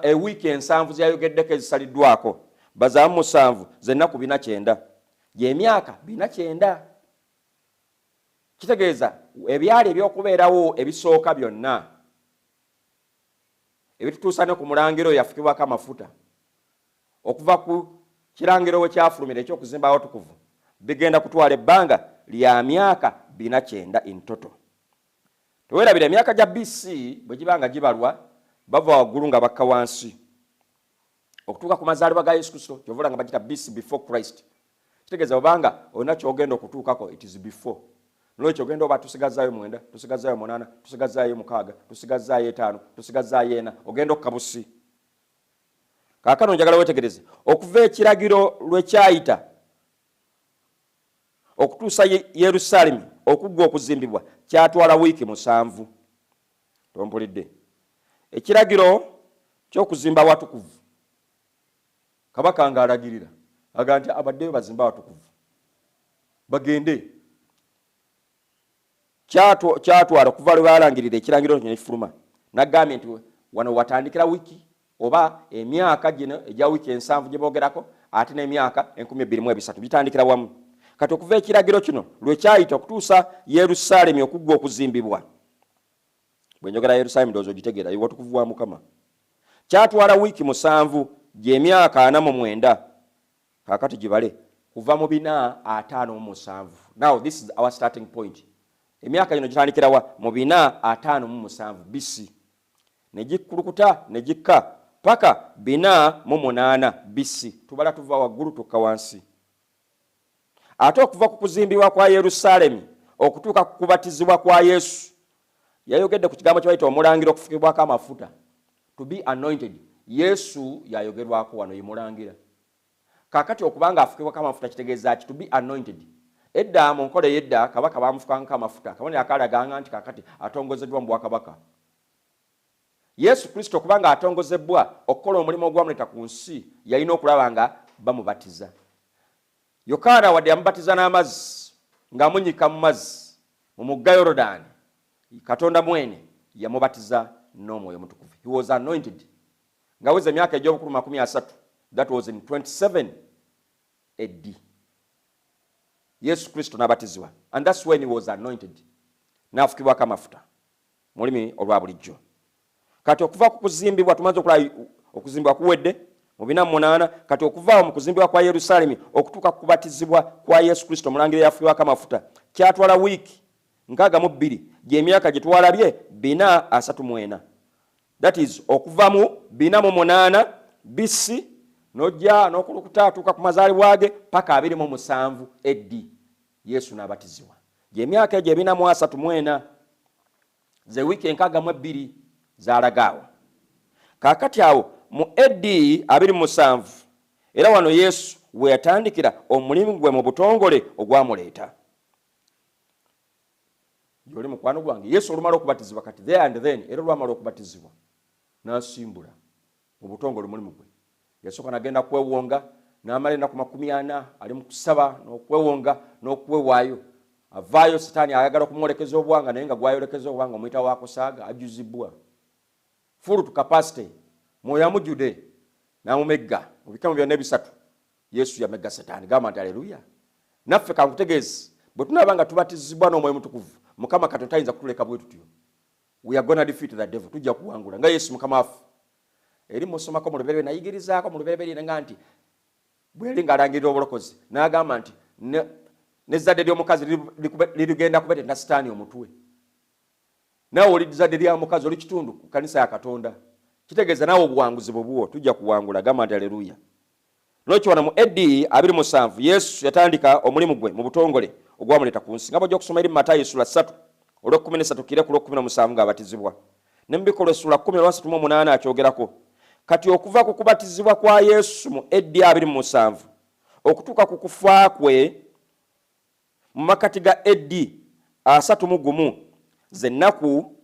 ewiiki 7 zeyayogeddeko ezisaliddwako, bazaamu 7 z'ennaku 490, gy'emyaka 490. Kitegeeza ebyali ebyokubeerawo ebisooka byonna ebitutuusa ne ku mulangiro oyo yafukibwako amafuta, okuva ku kirangiro we kyafulumira ekyokuzimba awatukuvu, bigenda kutwala ebbanga lya myaka 490 in total. Teweerabira emyaka gya BC bwe giba nga gibalwa, bava waggulu nga bakka wansi okutuuka ku mazaalibwa ga Yesu Kristo, kyova nga bagita BC, before Christ. Kitegeeza obanga olina kyogenda okutuukako, it is before. Nolwekyo ogenda oba tusigazaayo 9, tusigazaayo 8, tusigazaayo 6, tusigazaayo 5, tusigazaayo 4, ogenda okkabusi. Kaakano njagala weetegereze okuva ekiragiro lwe kyayita okutuusa Yerusaalemi okuggwa okuzimbibwa kyatwala wiiki 7. Tompulidde? Ekiragiro ky'okuzimba awatukuvu, kabaka ng'alagirira aga nti abaddeyo bazimbe awatukuvu bagende, kyatwala okuva lwe balangirira ekirangiro kino ekifuluma. Nagambye nti wano watandikira wiiki oba emyaka gino egya wiiki 7 gye boogerako, ate n'emyaka 2003 bitandikira wamu. Kati okuva ekiragiro kino lwe kyayita okutuusa Yerusaalemi okuggwa okuzimbibwa, bwe njogera Yerusaalemi ndowooza ogitegeera, watukuvu wa Mukama, kyatwala wiiki 7 gy'emyaka 49. Kaakati gibale kuva mu 457. Now this is our starting point. Emyaka gino gitandikirawa? Mu 457 BC ne gikkulukuta ne gikka paka 408 BC. Tubala tuva waggulu tukka wansi. Ate okuva ku kuzimbibwa kwa Yerusaalemi okutuuka ku kubatizibwa kwa Yesu, yayogedde ku kigambo kye bayita omulangira okufukibwako amafuta, to be anointed. Yesu yayogerwako wano, ye mulangira. Kaakati okubanga afukibwako amafuta kitegeeza ki? To be anointed. Edda mu nkola ey'edda kabaka baamufukangako amafuta, akabonero akalaganga nti kaakati atongozeddwa mu bwakabaka. Yesu Kristo okubanga atongozebbwa okukola omulimu ogwamuleeta ku nsi, yalina okulaba nga bamubatiza. Yokaana wadde yamubatiza n'amazzi ng'amunyika mu mazzi mu mugga Yorodaani, Katonda mwene yamubatiza n'Omwoyo Omutukuvu. He was anointed ng'aweza emyaka egy'obukulu 30. That was in 27 AD. Yesu Kristo n'abatizibwa, and that's when he was anointed, n'afukibwako amafuta mu lulimi olwa bulijjo. Kati okuva ku kuzimbibwa, tumaze okulaba okuzimbibwa kuwedde mu 408. Kati okuvaawo mu kuzimbibwa kwa Yerusaalemi okutuuka ku kubatizibwa kwa Yesu Kristo omulangira eyafukibwako amafuta kyatwala wiiki 62, gy'emyaka gye twalabye 434. That is okuva mu 408 BC n'ojja n'okulukuta atuuka ku mazaalibwa ge paka 27 AD Yesu n'abatizibwa, gy'emyaka egyo 434, ze wiiki 62 zaalagaawo. Kaakati awo mu AD 27, era wano Yesu we yatandikira omulimu gwe mu butongole ogwamuleeta gyoli mukwano gwange. Yesu olumala okubatizibwa, kati there and then, era olwamala okubatizibwa n'asimbula mu butongole omulimu gwe. Yasooka nagenda kwewonga, n'amala ennaku 40 ali mu kusaba n'okwewonga n'okwewaayo. Avaayo, Sitaani ayagala okumwolekeza obwanga, naye nga gwayolekeza obwanga omuyita wakusaaga ajjuzibwa. Full to capacity. Mwoyo amujjudde n'amumegga mu bikemo byonna ebisatu. Yesu yamegga Setaani. Gamba nti aleluya. Naffe kankutegeeze, bwe tunaaba nga tubatizibwa n'Omwoyo Mutukuvu, Mukama Katonda tayinza kutuleka bwe tutyo. We are gonna defeat the devil. Tujja kuwangula nga Yesu Mukama waffe. Eri musomako mu lubereberye, nayigirizaako mu lubereberye nga nti bwe yali ng'alangirira obulokozi n'agamba nti n'ezzadde ly'omukazi lirigenda kubetenta Sitaani omutwe. Naawe oli zzadde lya mukazi, oli kitundu ku kanisa ya Katonda, kitegeeza naawe obuwanguzi bwe buwo, tujja kuwangula. Gamba nti aleluya. Nolwekyo wano mu AD 27 Yesu yatandika omulimu gwe mu butongole ogwamuleeta ku nsi, nga bwojja okusoma eri mu Matayo essula 3 olw'ekkumi n'esatu kire ku lw'ekkumi n'omusanvu ng'abatizibwa, ne mu Bikolwa essula 10 olwasatu mu omunaana akyogerako. Kati okuva ku kubatizibwa kwa Yesu mu AD 27 okutuuka ku kufa kwe mu makati ga AD 31, ze nnaku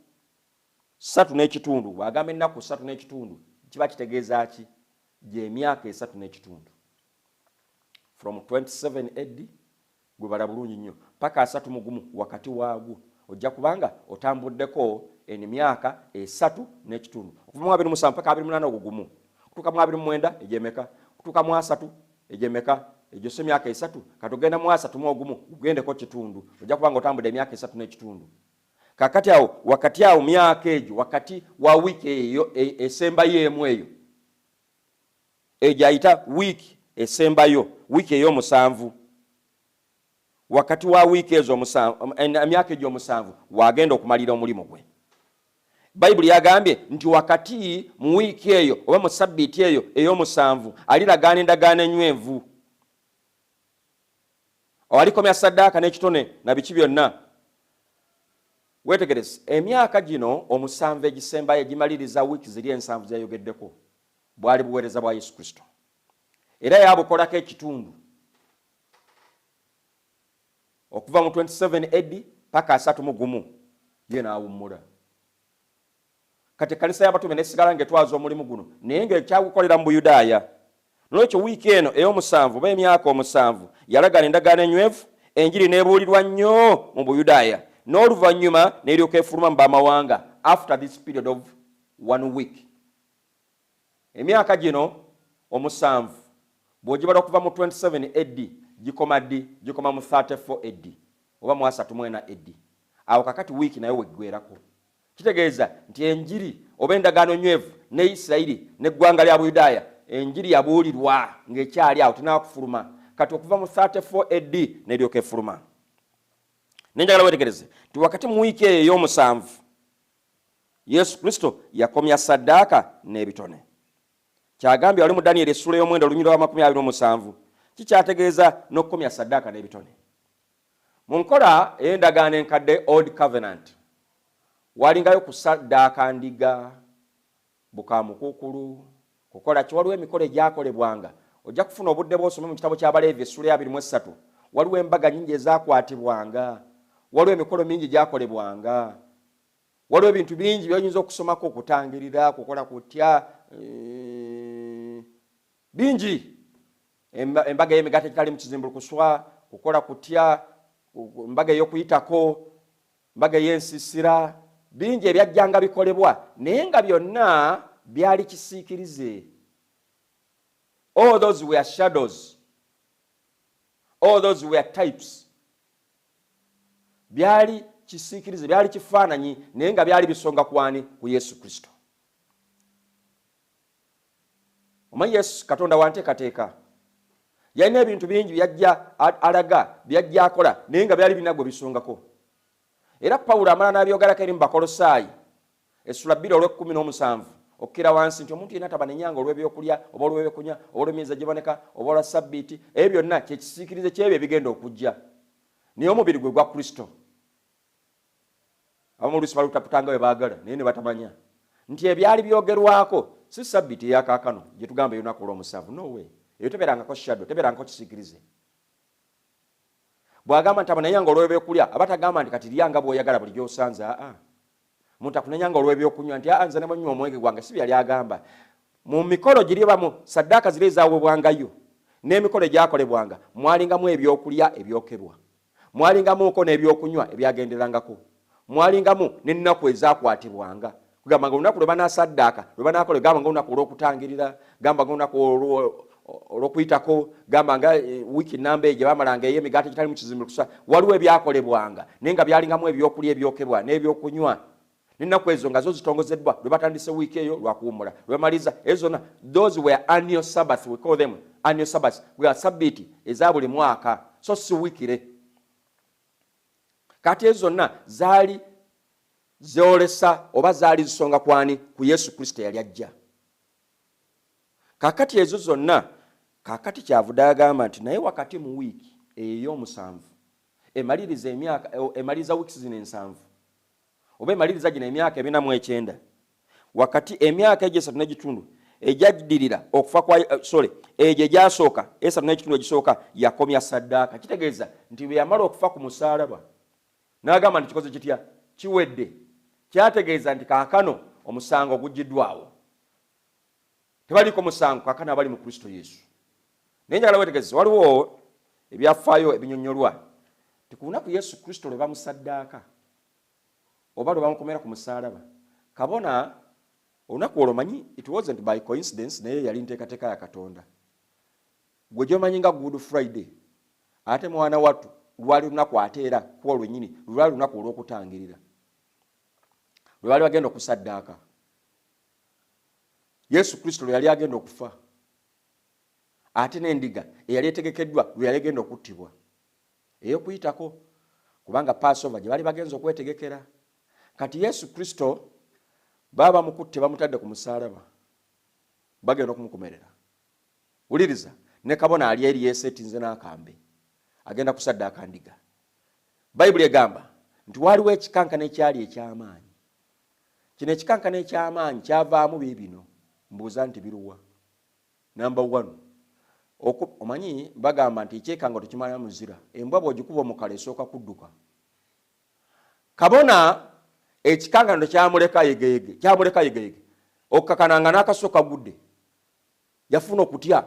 3 n'ekitundu. Bw'agamba ennaku 3 n'ekitundu, kiba kitegeeza ki? Gy'emyaka 3 n'ekitundu, from 27 AD, gwe bala bulungi nnyo, paka 31. Wakati waagwo ojja kubanga otambuddeko emyaka 3 n'ekitundu, okuva mu 27 paka 28. Ogwo gumu, kutuuka mu 29 egyemeka? Kutuuka mu 30 egyemeka? Egyo si emyaka 3? Kati ogenda mu 31, gugendeko kitundu, ojja kubanga otambudde emyaka 3 n'ekitundu. Kakati awo wakati awo, myaka egyo, wakati wa wiiki eyo esembayo emu, eyo egyo ayita wiiki esembayo, wiiki ey'omusanvu, wakati wa wiiki ezo omusanvu, emyaka egyo omusanvu, wagenda okumalira omulimu gwe. Bayibuli yagambye nti wakati mu wiiki eyo oba mu sabbiiti eyo ey'omusanvu aliragaana endagaano enywevu, alikomya saddaaka n'ekitone na biki byonna. Wetegereze, emyaka gino omusanvu egisembayo egimaliriza wiiki ziri ensanvu zeyayogeddeko bwali buweereza bwa Yesu Kristo, era yabukolako ekitundu okuva mu 27 AD paka 31, ye n'awummula. Kati ekkanisa y'abatume nesigala ng'etwaza omulimu guno, naye ng'ekyagukolera mu Buyudaaya. Nolwekyo wiiki eno ey'omusanvu oba emyaka omusanvu yalagana endagaano enywevu, enjiri n'ebuulirwa nnyo mu Buyudaaya, n'oluvannyuma n'eryoka efuluma mu bamawanga. After this period of one week, emyaka gino omusanvu bw'ogibala okuva mu 27 AD, gikoma ddi? Gikoma mu 34 AD oba mu 34 AD. Awo kakati wiiki nayo weggwerako. Kitegeeza nti enjiri oba endagaano nywevu ne Isirayiri n'eggwanga lya Buyudaaya, enjiri yabuulirwa ng'ekyali awo, tenakufuluma. Kati okuva mu 34 AD neryoka efuluma. Nenjagala wetegereze nti wakati mu wiiki eyo ey'omusanvu Yesu Kristo yakomya saddaaka n'ebitone. Kyagambye wali mu Daniyeri essula ey'omwenda olunyiriri lwa 27. Kikyategeeza n'okukomya saddaaka n'ebitone mu nkola ey'endagaano enkadde, Old Covenant, walingayo kusaddaaka ndiga, bukamukuukulu, kukola ki? Waliwo emikolo egyakolebwanga. Ojja kufuna obudde bwosome mu kitabo ky'Abaleevi essula ya 23. Waliwo embaga nyingi ezakwatibwanga, waliwo emikolo mingi gyakolebwanga, waliwo ebintu bingi byoyinza okusomako, okutangirira, kukola kutya, bingi, embaga y'emigaati egitali mu kizimbulukuswa, kukola kutya, embaga ey'okuyitako, mbaga ey'ensisira, bingi ebyajjanga bikolebwa, naye nga byonna byali kisiikirize. All those were shadows, all those were types. Byali kisiikirize, byali kifaananyi, naye nga byali bisonga kwani? Ku Yesu Kristo. Omanyi Yesu Katonda wanteekateeka, yalina ebintu bingi byajja alaga, byajja akola, naye nga byali birina gwe bisongako. Era Pawulo amala n'abyogerako eri mu Bakolosaayi essula 2 olw'ekkumi n'omusanvu okukkira wansi, nti omuntu yenna tabanenyanga olw'ebyokulya oba olw'ebyokunywa oba olw'emyezi egiboneka oba olwa sabbiiti. Ebyo byonna kyekisiikirize kyebyo ebigenda okujja, naye omubiri gwe gwa Kristo. Abamu oluusi balutaputanga bwe baagala, naye ne batamanya nti ebyali byogerwako si sabbiiti eyakaakano gye tugamba ey'olunaku olw'omusanvu. No way, eyo tebeerangako shadow, tebeerangako kisiikirize. Bw'agamba nti abanenyanga olw'ebyokulya, aba tagamba nti kati lya nga bw'oyagala buli gy'osanze. Aa, muntu akunenyanga olw'ebyokunywa nti aa, nze ne bwenywa omwenge gwange, si byali agamba. Mu mikolo giri bamu saddaaka ziri ezaawebwangayo n'emikolo egyakolebwanga, mwalingamu ebyokulya ebyokebwa, mwalingamuko n'ebyokunywa ebyagenderangako, mwalingamu n'ennaku ezakwatibwanga. Kugamba nga olunaku lwe banaasaddaaka, lwe banaakola, gamba nga olunaku olw'okutangirira, gamba nga olunaku olw'okuyitako, gamba nga wiiki namba eyo gye bamalanga ey'emigaati egitali mu kizimbulukusa, waliwo ebyakolebwanga naye nga byalingamu ebyokulya ebyokebwa n'ebyokunywa. N'ennaku ezo nga zo zitongozeddwa, lwe batandise wiiki eyo lwakuwummula, lwe bamaliriza ezo zonna, those were annual Sabbath, we call them annual Sabbaths, were sabbiiti eza buli mwaka, so si weekly. Kati ezo zonna zaali zoolesa oba zaali zisonga kwani? Ku Yesu Kristo eyali ajja. Kakati ezo zonna, kakati kyavudde agamba nti naye wakati mu wiiki eyo ey'omusanvu emaliriza emyaka, emaliriza wiiki zino 7, oba emaliriza gino emyaka 49, wakati emyaka egyo esatu n'egitundu egyaddirira okufa kwa sorry, egyo egyasooka esatu n'ekitundu egisooka, yakomya saddaaka. Kitegeeza nti bwe yamala okufa ku musaalaba n'agamba nti kikoze kitya? Kiwedde. Kyategeeza nti kaakano omusango gugiddwawo, tebaliiko musango kaakano abali mu Kristo Yesu. Naye njagala wetegereze, waliwo ebyafaayo ebinyonyolwa ti ku lunaku Yesu Kristo lwe bamusaddaaka oba lwe bamukomera ku musaalaba, kabona olunaku olwo, manyi it wasn't by coincidence, naye yali nteekateeka ya Katonda. Gwe gyomanyi nga Good Friday, ate mwana wattu lwali lunaku, ate era kuwa lwennyini lwali lunaku olw'okutangirira lwe baali bagenda okusaddaaka Yesu Kristo, lwe yali agenda okufa, ate n'endiga eyali etegekeddwa lwe yali egenda okuttibwa ey'okuyitako, kubanga Passover gye baali bagenza okwetegekera. Kati Yesu Kristo baba bamukutte, bamutadde ku musaalaba, bagenda okumukomerera. Wuliriza, ne kabona ali eri yeeseetinze n'akambe, agenda kusaddaaka ndiga. Bayibuli egamba nti waaliwo ekikankano ekyali eky'amaanyi. Kino ekikankano eky'amaanyi kyavaamu biibino. Mbuuza nti biruwa? Number one, omanyi bagamba nti ekyekango tekimala muzira. Embwa bw'ogikuba omukala esooka kudduka. Kabona ekikankano tekyamuleka yegeyege, kyamuleka yegeyege, okukakananga n'akaso kagudde, yafuna okutya.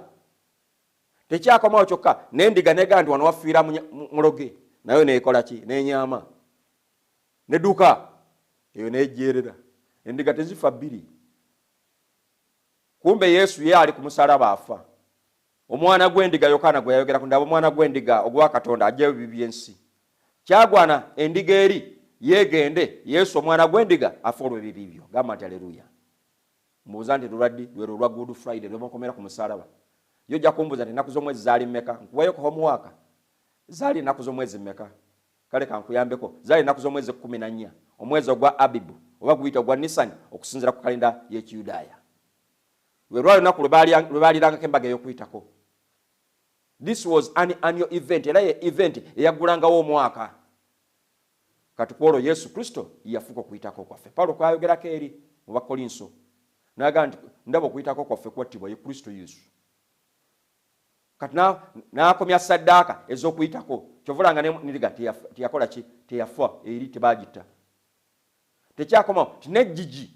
Tekyakomawo kyokka, n'endiga negaa nti wano wafiira muloge, nayo nekola ki? Nenyama neduka eyo nejerera. Endiga tezifa bbiri. Kumbe Yesu ye ali ku musalaba afa, omwana gw'endiga Yokaana gwe yayogerako, ndaba omwana gw'endiga ogwa Katonda ajjayo ebibi by'ensi. Kyagwana endiga eri yeegende, Yesu omwana gw'endiga afa olw'ebibi byo. Gamba nti aleluya. Mbuuza nti lulwaddi? Lwero olwa Good Friday lwebakomera ku musalaba. Yo ojja kumbuuza nti ennaku z'omwezi zaali mmeka? Nkuwayo ku homework. Zaali ennaku z'omwezi mmeka? Kale kankuyambeko, zaali ennaku z'omwezi 14, omwezi ogwa Abibu oba guyita ogwa Nisani okusinziira ku kalenda y'Ekiyudaaya. Lwe lwali olunaku lwe baalirangako embaga ey'okuyitako. This was an annual event, era ye event eyaggulangawo omwaka. Kati ku olwo Yesu Kristo yafuuka okuyitako kwaffe. Pawulo kwayogerako eri mu Bakolinso n'agamba nti ndaba okuyitako kwaffe kwattibwa, ye Kristo Yesu. Kati n'akomya saddaaka ez'okuyitako. Kyovulanga neriga teyakola ki? Teyafa eri, tebagitta. Tekyakomawo ti n'eggigi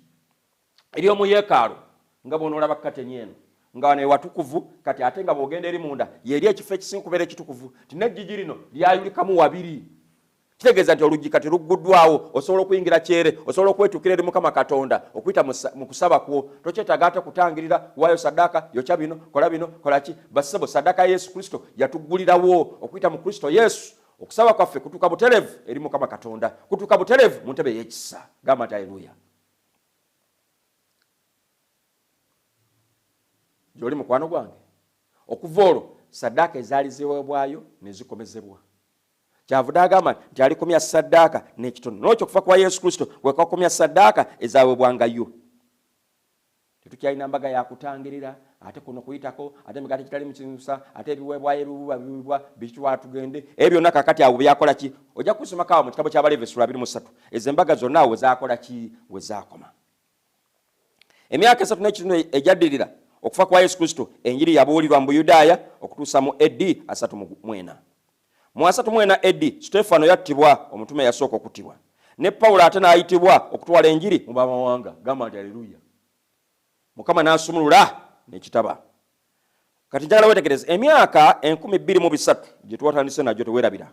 ery'omu yeekaalu, nga bw'onoolaba kateni eno nga wano ewatukuvu, kati ate nga bw'ogenda eri munda yeri ekifo ekisinga okubeera ekitukuvu, ti n'eggigi lino lyayulikamu wabiri. Kitegeeza nti oluggi kati lugguddwawo, osobola okuyingira kyere, osobola okwetuukira eri Mukama Katonda okuyita mu kusaba kwo. Tokyetaaga ate kutangirira, kuwaayo saddaaka, yokya bino, kola bino, kola ki. Bassebo, saddaaka ya Yesu Kristo yatuggulirawo okuyita mu Kristo Yesu. Okusaba kwaffe kutuuka butereevu eri Mukama Katonda, kutuuka butereevu mu ntebe ey'ekisa. Gamba nti aleluya. Gy'oli mukwano gwange. Okuva olwo saddaaka ezaali ziweebwayo ne zikomezebwa. Kyavudde agamba nti alikomya saddaaka n'ekitono. N'olwekyo okufa kwa Yesu Kristo kwe kwakomya saddaaka ezaweebwangayo. Tetukyalina mbaga ya kutangirira, ate kuno kuyitako, ate emigaati egitali mu kinsa, ate ebiweebwayo ebiwuba biwibwa bitwala tugende. Ebyo byonna kakati awo byakola ki? Ojja kusomako awo mu kitabo ky'Abaleevi essula 23. Ezo embaga zonna awo we zaakola ki? We zaakoma. Emyaka esatu n'ekitundu egyaddirira okufa kwa Yesu Kristo, enjiri yabuulirwa mu Buyudaaya okutuusa mu AD 34. Mu 34 AD, Suteefano yattibwa, omutume eyasooka okuttibwa. Ne Pawulo ate n'ayitibwa okutwala enjiri mu b'amawanga. Gamba nti aleluya. Mukama n'asumulula n'ekitaba. Kati njagala weetegereze emyaka 2300 gye twatandise nagyo, teweerabira.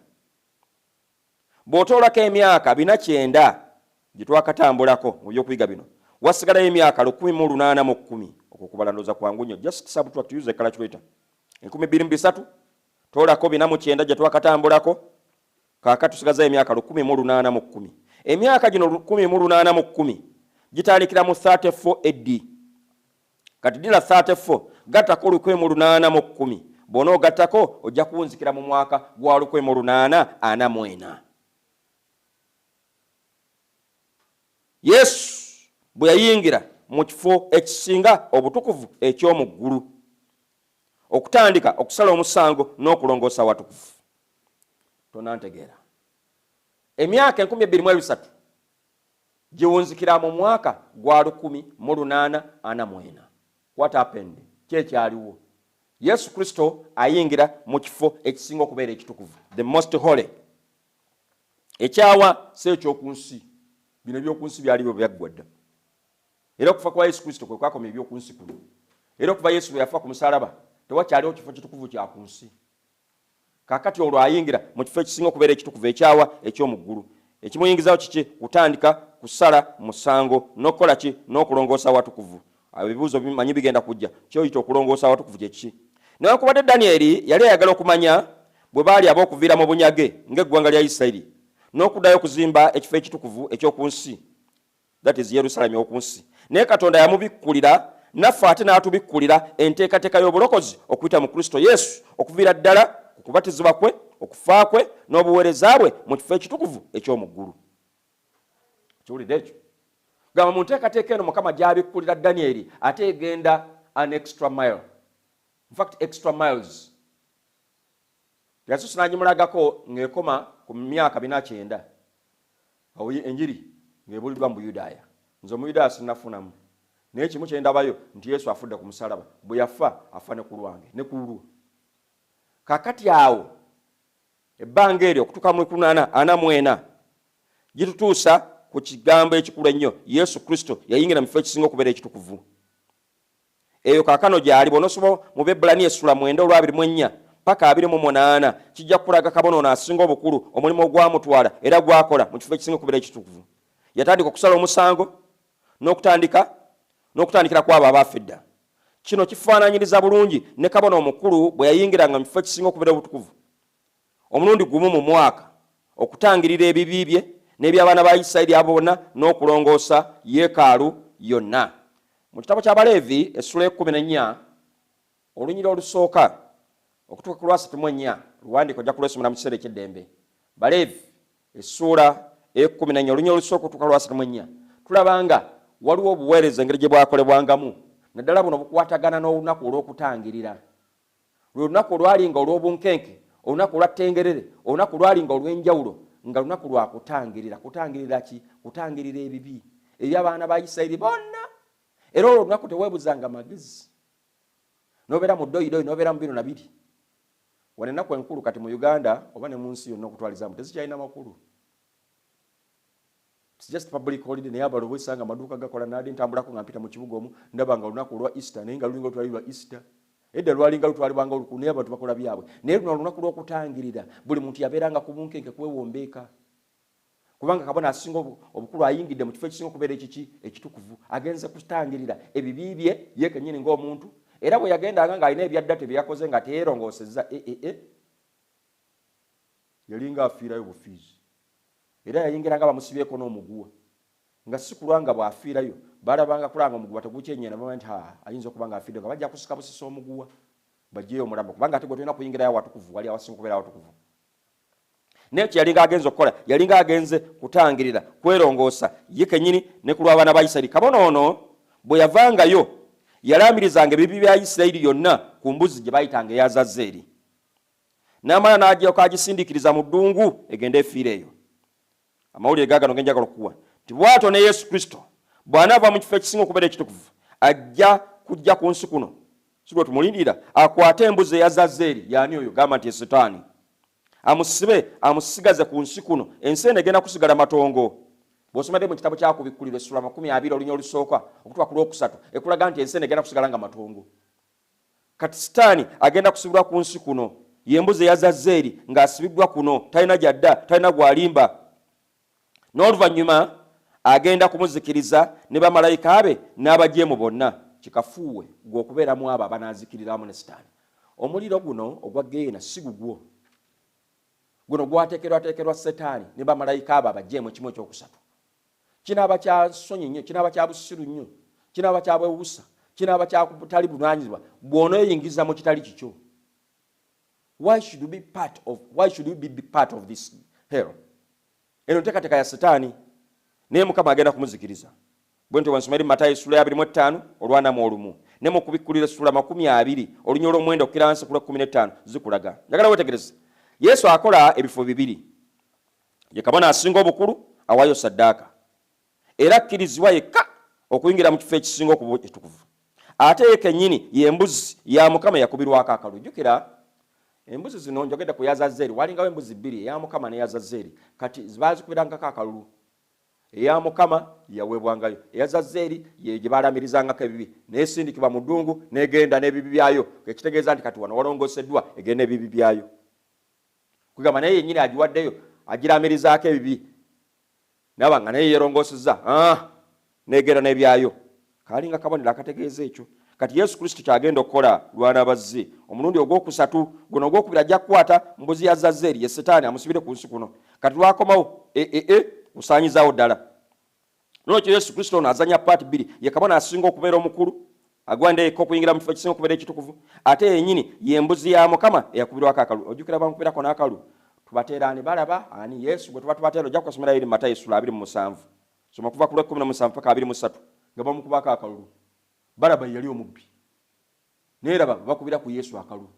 Bw'otoolako emyaka 490 gye twakatambulako mu by'okuyiga bino, Wasigalayo emyaka 1810. Okwo kubala ndowooza kwangu nnyo. Just subtract, use a calculator. 2300 toolako 490 gye twakatambulako, kaakati tusigazayo emyaka 1810. Emyaka gino 1810 gitandikira mu 34 AD. Kati dira 34 gattako 1810, bw'onoogattako ojja kuwunzikira mu mwaka gwa 1844. Yesu bwe yayingira mu kifo ekisinga obutukuvu eky'omu ggulu okutandika okusala omusango n'okulongoosa awatukuvu. Tonantegeera. Emyaka 2300 giwunzikira mu mwaka gwa 1844. What happened? Ki ekyaliwo? Yesu Kristo ayingira mu kifo ekisinga okubeera ekitukuvu, the most holy. Ekyawa si eky'oku nsi. Bino eby'oku nsi byaliwo byaggwa dda. Era okufa kwa Yesu Kristo kwe kwakomya eby'oku nsi kuno. Era okuva Yesu bwe yafa ku musaalaba, tewakyaliwo kifo kitukuvu kya ku nsi. Kaakati olwo ayingira mu kifo ekisinga okubeera ekitukuvu ekyawa eky'omu ggulu. Ekimuyingizawo kiki? Kutandika kusala musango n'okukola ki? N'okulongoosa awatukuvu. Awo ebibuuzo bimanyi bigenda kujja. Ky'oyita okulongoosa awatukuvu kye kiki? Newankubadde Danyeri yali ayagala okumanya bwe baali ab'okuviira mu bunyage ng'eggwanga lya Isirayiri n'okuddayo okuzimba ekifo ekitukuvu eky'oku nsi, that is Yerusalemi ow'oku nsi, naye Katonda yamubikkulira naffe ate n'atubikkulira enteekateeka y'obulokozi okuyita mu Kristo Yesu okuviira ddala ku kubatizibwa kwe, okufa kwe, n'obuweereza bwe mu kifo ekitukuvu eky'omu ggulu. Kiwulidde ekyo? Gamba mu nteekateeka eno Mukama gy'abikkulira Danyeri ate egenda an extra mile. In fact, extra miles. Yasoose n'agimulagako ng'ekoma ku myaka 490. Awo enjiri ng'ebuuliddwa mu Buyudaaya. Nze Omuyudaaya sinnafunamu. Naye kimu kye ndabayo nti Yesu afudde ku musaalaba. Bwe yafa, afa ne ku lwange, ne ku lulwo. Kaakati awo ebbanga eryo okutuuka mu lukunaana ana mu ena gitutuusa ku kigambo ekikulu ennyo. Yesu Kristo yayingira mu kifo ekisinga okubeera ekitukuvu. Eyo kaakano gy'ali. Bw'onosoma mu Bebbulaniya essula 9 olwa 24 paka 28, kijja kukulaga kabona ono asinga obukulu omulimu ogwamutwala era gw'akola mu kifo ekisinga okubeera ekitukuvu. Yatandika okusala omusango n'okutandika n'okutandikira ku abo abaafa edda. Kino kifaananyiriza bulungi ne kabona omukulu bwe yayingiranga mu kifo ekisinga okubeera obutukuvu omulundi gumu mu mwaka okutangirira ebibi bye n'eby'abaana ba Isirayiri abo bonna n'okulongoosa yeekaalu yonna. Mu kitabo ky'Abaleevi essula 14 olunyiriri olusooka okutuuka ku lwa 34 luwandiike, ojja kulwesomera mu kiseera eky'eddembe. Baleevi essuula 14 olunyiriri olusooka okutuuka lwa 34, tulaba nga waliwo obuweereza engeri gye bwakolebwangamu, naddala buno bukwatagana n'olunaku olw'okutangirira. Lwe lunaku olwalinga olw'obunkenke, olunaku olwa ttengerere, olunaku lwalinga olw'enjawulo, nga lunaku lwa kutangirira. Kutangirira ki? Kutangirira ebibi eby'abaana ba Isirayiri bonna. Era olwo olunaku teweebuzanga magezi n'obeera mu ddoyidoyi n'obeera mu bino na biri. Wano ennaku enkulu kati mu Uganda oba ne mu nsi yonna okutwalizaamu tezikyalina makulu. It's just public holiday, naye abalo bwesanga amaduuka gakola. Naadi ntambulako nga mpita mu kibuga omu, ndaba nga olunaku olwa Easter, naye nga lulinga olutwali lwa Easter. Edda lwalinga lutwalibwanga olukulu, naye abantu bakola byabwe. Naye luno olunaku lw'okutangirira, buli muntu yabeeranga ku bunkenke kwewombeeka, kubanga kabona asinga obukulu ayingidde mu kifo ekisinga okubeera ekiki? Ekitukuvu. Agenze kutangirira ebibi bye ye kennyini ng'omuntu. Era bwe yagendanga ng'alina ebyaddate bye yakoze nga teyeerongoosezza, e, e, e, yalinga afiirayo bufiizi. Era yayingira nga bamusibyeko n'omuguwa, nga si kulwa nga bw'afiirayo balabanga kulanga omuguwa tegukyenyera, bamanya nti ha, ayinza okuba nga afidde, nga bajja kusika busisa omuguwa baggyeyo omulambo, kubanga ate gwe tolina kuyingirayo awatukuvu, wali awasinga okubeera awatukuvu. Naye kye yalinga agenze okukola, yalinga agenze kutangirira kwerongoosa ye kennyini ne ku lw'abaana ba Isirayiri. Kabona ono bwe yavangayo yalaamirizanga ebibi bya Isirayiri yonna ku mbuzi gye baayitanga eya Zazeeri, n'amala n'agyoka agisindiikiriza mu ddungu egende efiire eyo. Amawulire gaagano ge njagala okukuwa nti bw'atyo ne Yesu Kristo bw'anaava mu kifo ekisinga okubeera ekitukuvu, ajja kujja ku nsi kuno, si lwe tumulindirira, akwate embuzi eya Zazeeri. Y'ani oyo? Gamba nti Setaani. Amusibe, amusigaze ku nsi kuno. Ensi eno egenda kusigala matongo. Bw'osoma mu kitabo kya Kubikkulirwa essula 20 olunya olusooka okutuuka ku lwokusatu, ekulaga nti ensi eno egenda kusigala nga matongo. Kati Sitaani agenda kusibirwa ku nsi kuno. Ye mbuzi eya Zazeeri ng'asibiddwa kuno, talina gy'adda, talina gw'alimba. N'oluvannyuma Agenda kumuzikiriza ne bamalayika be n'abajeemu bonna. Kikafuuwe gwe okubeera mu abo abanaazikirira wamu ne Sitaani. Omuliro guno ogwa Geyeena si gugwo. Guno gwateekerwateekerwa Setaani ne bamalayika abo abajeemu ekimu ekyokusatu. Kinaaba kya nsonyi nnyo, kinaaba kya busiru nnyo, kinaaba kya bwewusa, kinaaba kya butali buvunaanyizibwa bw'oneeyingiza mu kitali kikyo. Why should you be part of, why should you be part of this hell? Eno nteekateeka ya Setaani, naye Mukama agenda kumuzikiriza. Bwe ntyo bwensoma eri Matayo essula ya 25 olwana mu olumu, ne mu Kubikkulira essula 20 olunya olw'omwenda okukira wansi ku lwa 15 zikulaga. Njagala weetegereze, Yesu akola ebifo bibiri. Ye kabona asinga obukulu awaayo saddaaka, era akkirizibwa yekka okuyingira mu kifo ekisinga okuba ekitukuvu. Ate ye kennyini ye mbuzi ya Mukama eyakubirwako akalulu. Jjukira embuzi zino njogedde ku Yazazeeri, walingawo embuzi bbiri, eya Mukama n'eya Zazeeri. Kati baazikubirangako akalulu. Eya Mukama yaweebwangayo, eya Zazeeri ye gye baalamirizangako ebibi, n'esindikibwa mu ddungu n'egenda n'ebibi byayo, ekitegeeza nti kati wano walongoseddwa, egenda ebibi byayo. Kugamba naye yennyini agiwaddeyo agiramirizaako ebibi, naba nga naye yeerongosezza, n'egenda n'ebyayo. Kaalinga kabonero akategeeza ekyo. Kati Yesu Kristo kyagenda okukola lw'anaaba azze omulundi ogwokusatu, guno ogwokubiri, ajja kukwata mbuzi ya Zazeeri, ye Setaani, amusibire ku nsi kuno. Kati lwakomawo ee kusaanyizaawo ddala. Nolwekyo Yesu Kristo ono azanya part bbiri. Ye kabona asinga okubeera omukulu, agwanda yekka okuyingira mu kifo ekisinga okubeera ekitukuvu, ate yennyini ye mbuzi ya Mukama eyakubirwako akalu. Ojjukira bamukubirako n'akalu, tubateera ani? Balaba ani? Yesu gwe tuba tubateera. Ojja kukasomera eri Matayo essula 27, soma kuva ku lw'e17 paka 23, nga bamukubako akalulu. Balaba yali omubbi, naye raba bakubira ku Yesu akalulu,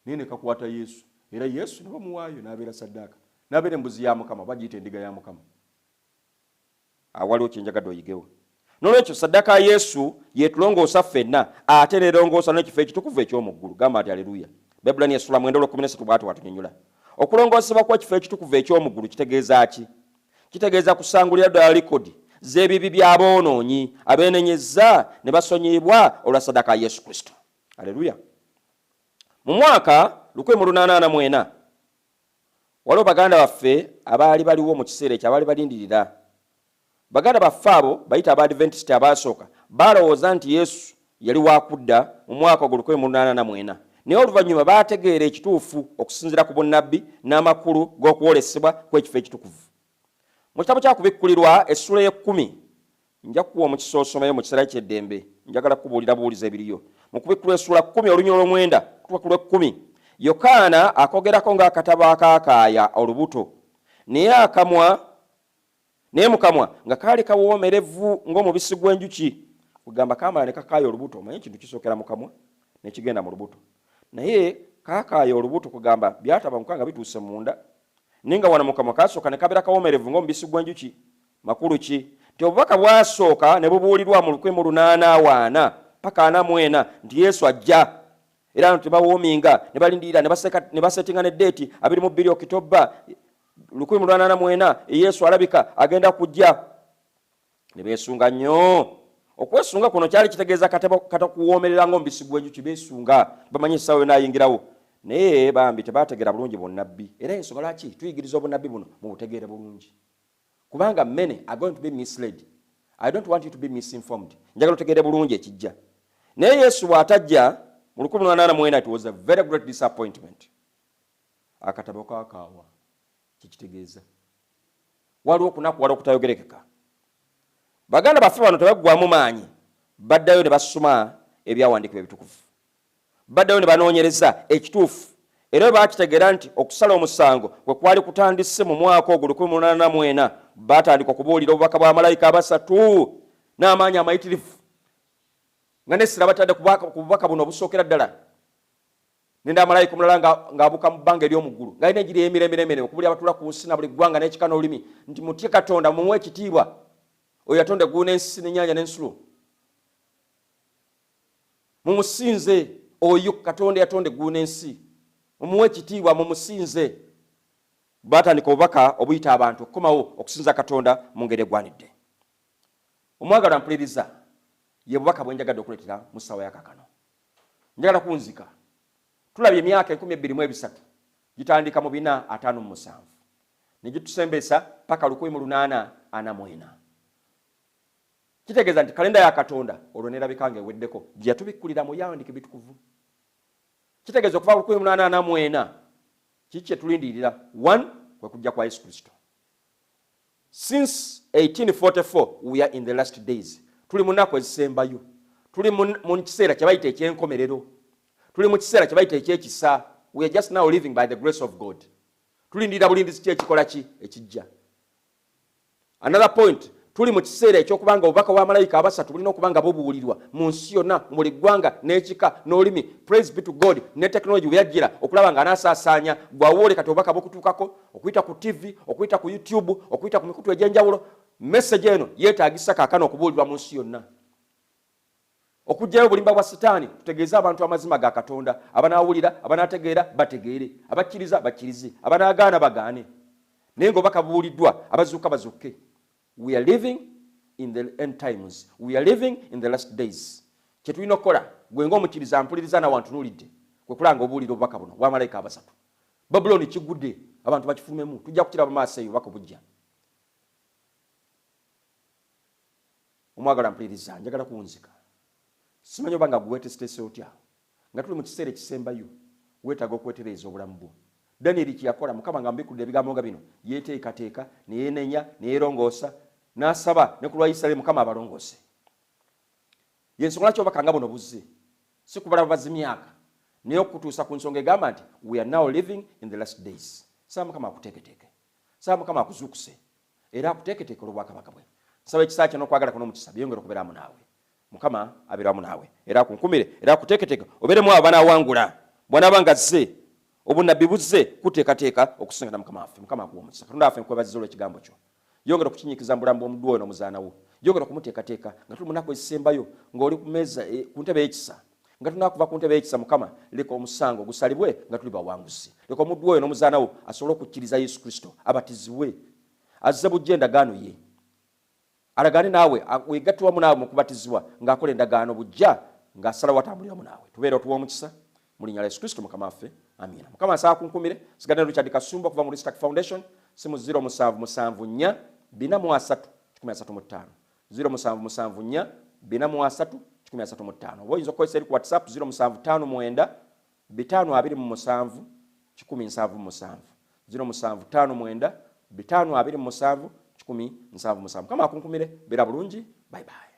naye ne kakwata Yesu, era Yesu ne bamuwaayo n'abeera saddaaka, n'abeera embuzi ya Mukama, bagiyita endiga ya Mukama. Awaliwo kyenjagadde oyigewo. Nolwekyo saddaaka ya Yesu yetulongoosa ffenna, ate nerongoosa n'ekifo ekitukuvu eky'omu ggulu. Gamba nti aleluya. Baebulani essula 9 olw'e13 bwati watunyonyola okulongoosebwa kw'ekifo ekitukuvu eky'omu ggulu. Kitegeeza ki? Kitegeeza kusangulira ddala likodi z'ebibi by'aboonoonyi abeenenyezza ne basonyiyibwa olwa saddaaka ya Yesu Kristo. Aleluya. Mu mwaka 1844 waliwo baganda baffe abaali baliwo mu kiseera ekyo abaali balindirira. Baganda baffe abo bayita Abaadventisiti abaasooka, baalowooza nti Yesu yali wakudda mu mwaka ogwo 1844, naye oluvannyuma baategeera ekituufu okusinziira ku bunnabbi n'amakulu g'okwolesebwa kw'ekifo ekitukuvu. Mu kitabo kya Kubikkulirwa essula ey'ekkumi, nja kukuwa omukisa osomeyo mu kiseera ky'eddembe, njagala kukubuulira buwuliza ebiriyo. Mu Kubikkulwa essula 10 olunya olw'omwenda kutuuka ku lw'ekkumi, Yokaana akogerako ng'akatabo akaakaaya olubuto, naye akamwa naye mu kamwa nga kaali kawoomerevu ng'omubisi gw'enjuki. Kugamba kaamala ne kakaaya olubuto. Omanye ekintu kisookera mu kamwa nekigenda mu lubuto, naye kaakaaya olubuto kugamba byatabanguka nga bituuse munda, naye nga wano mu kamwa kasooka ne kabeera kawoomerevu ng'omubisi gw'enjuki. Makulu ki? Nti obubaka bwasooka ne bubuulirwa mu 1840 paka 44 nti Yesu ajja, era no tebawoominga ne balindirira ne basetinga ne date 22 Okitoba 1844, Yesu alabika agenda kujja, ne beesunga nnyo. Okwesunga kuno kyali kitegeeza katakuwoomerera ng'omubisi gw'enjuki. Beesunga, bamanyi essaawa yonna ayingirawo, naye bambi tebategeera bulungi bunnabbi. Era ensonga lwaki tuyigiriza obunnabbi buno mu butegeere bulungi, kubanga many are going to be misled. I don't want you to be misinformed. Njagala otegeere bulungi ekijja. Naye Yesu bw'atajja mu 1844, it was a very great disappointment. Akatabo kakaawa, kikitegeeza waliwo okunakuwala okutayogerekeka. Baganda baffe bano tebaggwamu maanyi, baddayo ne basoma ebyawandiikibwa ebitukuvu, baddayo ne banoonyereza ekituufu, era bwe bakitegeera nti okusala omusango kwe kwali kutandise mu mwaka ogwo 1844, batandika okubuulira obubaka bwa malayika abasatu n'amaanyi amayitirivu, nga nessira batadde ku bubaka buno obusookera ddala. Nenda malayika omulala ng'abuuka mu bbanga ery'omu ggulu, ng'alina enjiri ey'emirembe okubuli abatula ku nsi na buli ggwanga n'ekika n'olulimi, nti mutye Katonda, mumuwe ekitiibwa, oyo yatonda eggulu n'ensi n'ennyanja n'ensulo. Mumusinze oyo Katonda yatonda eggulu n'ensi, mumuwe ekitiibwa, mumusinze. Batandika obubaka obuyita abantu okukomawo okusinza Katonda mu ngeri egwanidde. Omwagalwa mpuliriza, ye bubaka bwe njagadde okuleetera mu ssaawa yakakano. Njagala kunzika tulabye emyaka 2300 gitandika mu 457 ne gitusembesa paka 1844. Kitegeeza nti kalenda ya Katonda olwo neerabika nga eweddeko gye yatubikkulira mu byawandiiko ebitukuvu. Kitegeeza okuva 1844 kiki kye tulindirira? One, kwe kujja kwa Yesu Kristo. Since 1844 we are in the last days. Tuli mu nnaku ezisembayo, tuli mu kiseera kye bayita ekyenkomerero, tuli mu kiseera kye bayita ekyekisa. We are just now living by the grace of God. Tulindirira bulindizi ki ekikola ki ekijja. Another point, tuli mu kiseera ekyokuba nga obubaka bwa malayika abasatu bulina okuba nga bubuulirwa mu nsi yonna, mu buli ggwanga n'ekika n'olulimi. Praise be to God, ne tekinologi bwe yajjira okulaba nga anasaasaanya gwawoole kati obubaka bukutuukako okuyita ku TV, okuyita ku YouTube, okuyita ku mikutu egy'enjawulo. Message eno yeetaagisa kaakano okubuulirwa mu nsi yonna, okuggyayo obulimba bwa Sitaani, tutegeeze abantu amazima ga Katonda. Abanaawulira, abanaategeera bategeere, abakkiriza bakkirize, abanaagaana bagaane, naye nga obubaka bubuuliddwa, abazuuka bazuuke. We are living in the end times, we are living in the last days. Kyetulina okukola, gwe ngaomukkiriza mpuliriza nawe antunuulidde, kwe kulanga obuulira obubaka buno bwamalayika abasatu. Babuloni kigudde, abantu bakifulumemu. Tujja kukiraba maaso eyo, obubaka bujja. Omwagala mpuliriza, njagala kuwunzika. Simanyi oba nga gweweteeseteese otya nga tuli mu kiseera ekisembayo. Weetaaga okwetereeza obulamu bwo. Danyeri kyeyakola, Mukama nga mubikkulira ebigambo nga bino, yeeteekateeka, ne yeenenya, ne yeerongoosa, n'asaba ne ku lwa Isirayiri Mukama abalongoose. Yensonga lwaki obubaka nga buno buzze, si kubala bubazi myaka, naye okutuusa ku nsonga egamba nti we are now living in the last days. Saba Mukama akuteeketeeke, saba Mukama akuzuukuse era akuteeketeeke olw'obwakabaka bwe. Nsaba ekisa kye n'okwagala kwe n'omukisa byeyongere okubeeramu naawe. Mukama abeere wamu naawe era akunkumire era akuteeketeeke obeeremu abo banaawangula bw'anaaba nga azze. Obunnabbi buzze kuteekateeka okusisinkana Mukama waffe. Mukama akuwa omukisa. Katonda waffe, nkwebaziza olw'ekigambo kyo. Yongera okukinyiikiza mu bulamu bw'omuddu wo n'omuzaana wo. Yongera okumuteekateeka nga tuli mu nnaku ezisembayo, ng'oli ku mmeeza e, ku ntebe y'ekisa. Nga tunakuva ku ntebe y'ekisa, Mukama, leka omusango gusalibwe nga tuli bawanguzi. Leka omuddu oyo n'omuzaana wo asobole okukkiriza Yesu Kristo, abatizibwe, azze bujja endagaano ye, alagaane naawe, weegatte wamu naawe mu kubatizibwa, ng'akola endagaano bujja, ng'asalawo atambulira wamu naawe. Tubeere otuwa omukisa mu linnya lya Yesu Kristo Mukama waffe, amiina. Mukama nsaba kunkumire. Sigadde Richard Kasumba okuva mu Ristak Foundation, simu 0774 430 135, 0774 430 135, oba oyinza okukozesa eri ku WhatsApp 0759 527 177, 0759 527 177. Mukama akunkumire, beera bulungi, bye bye.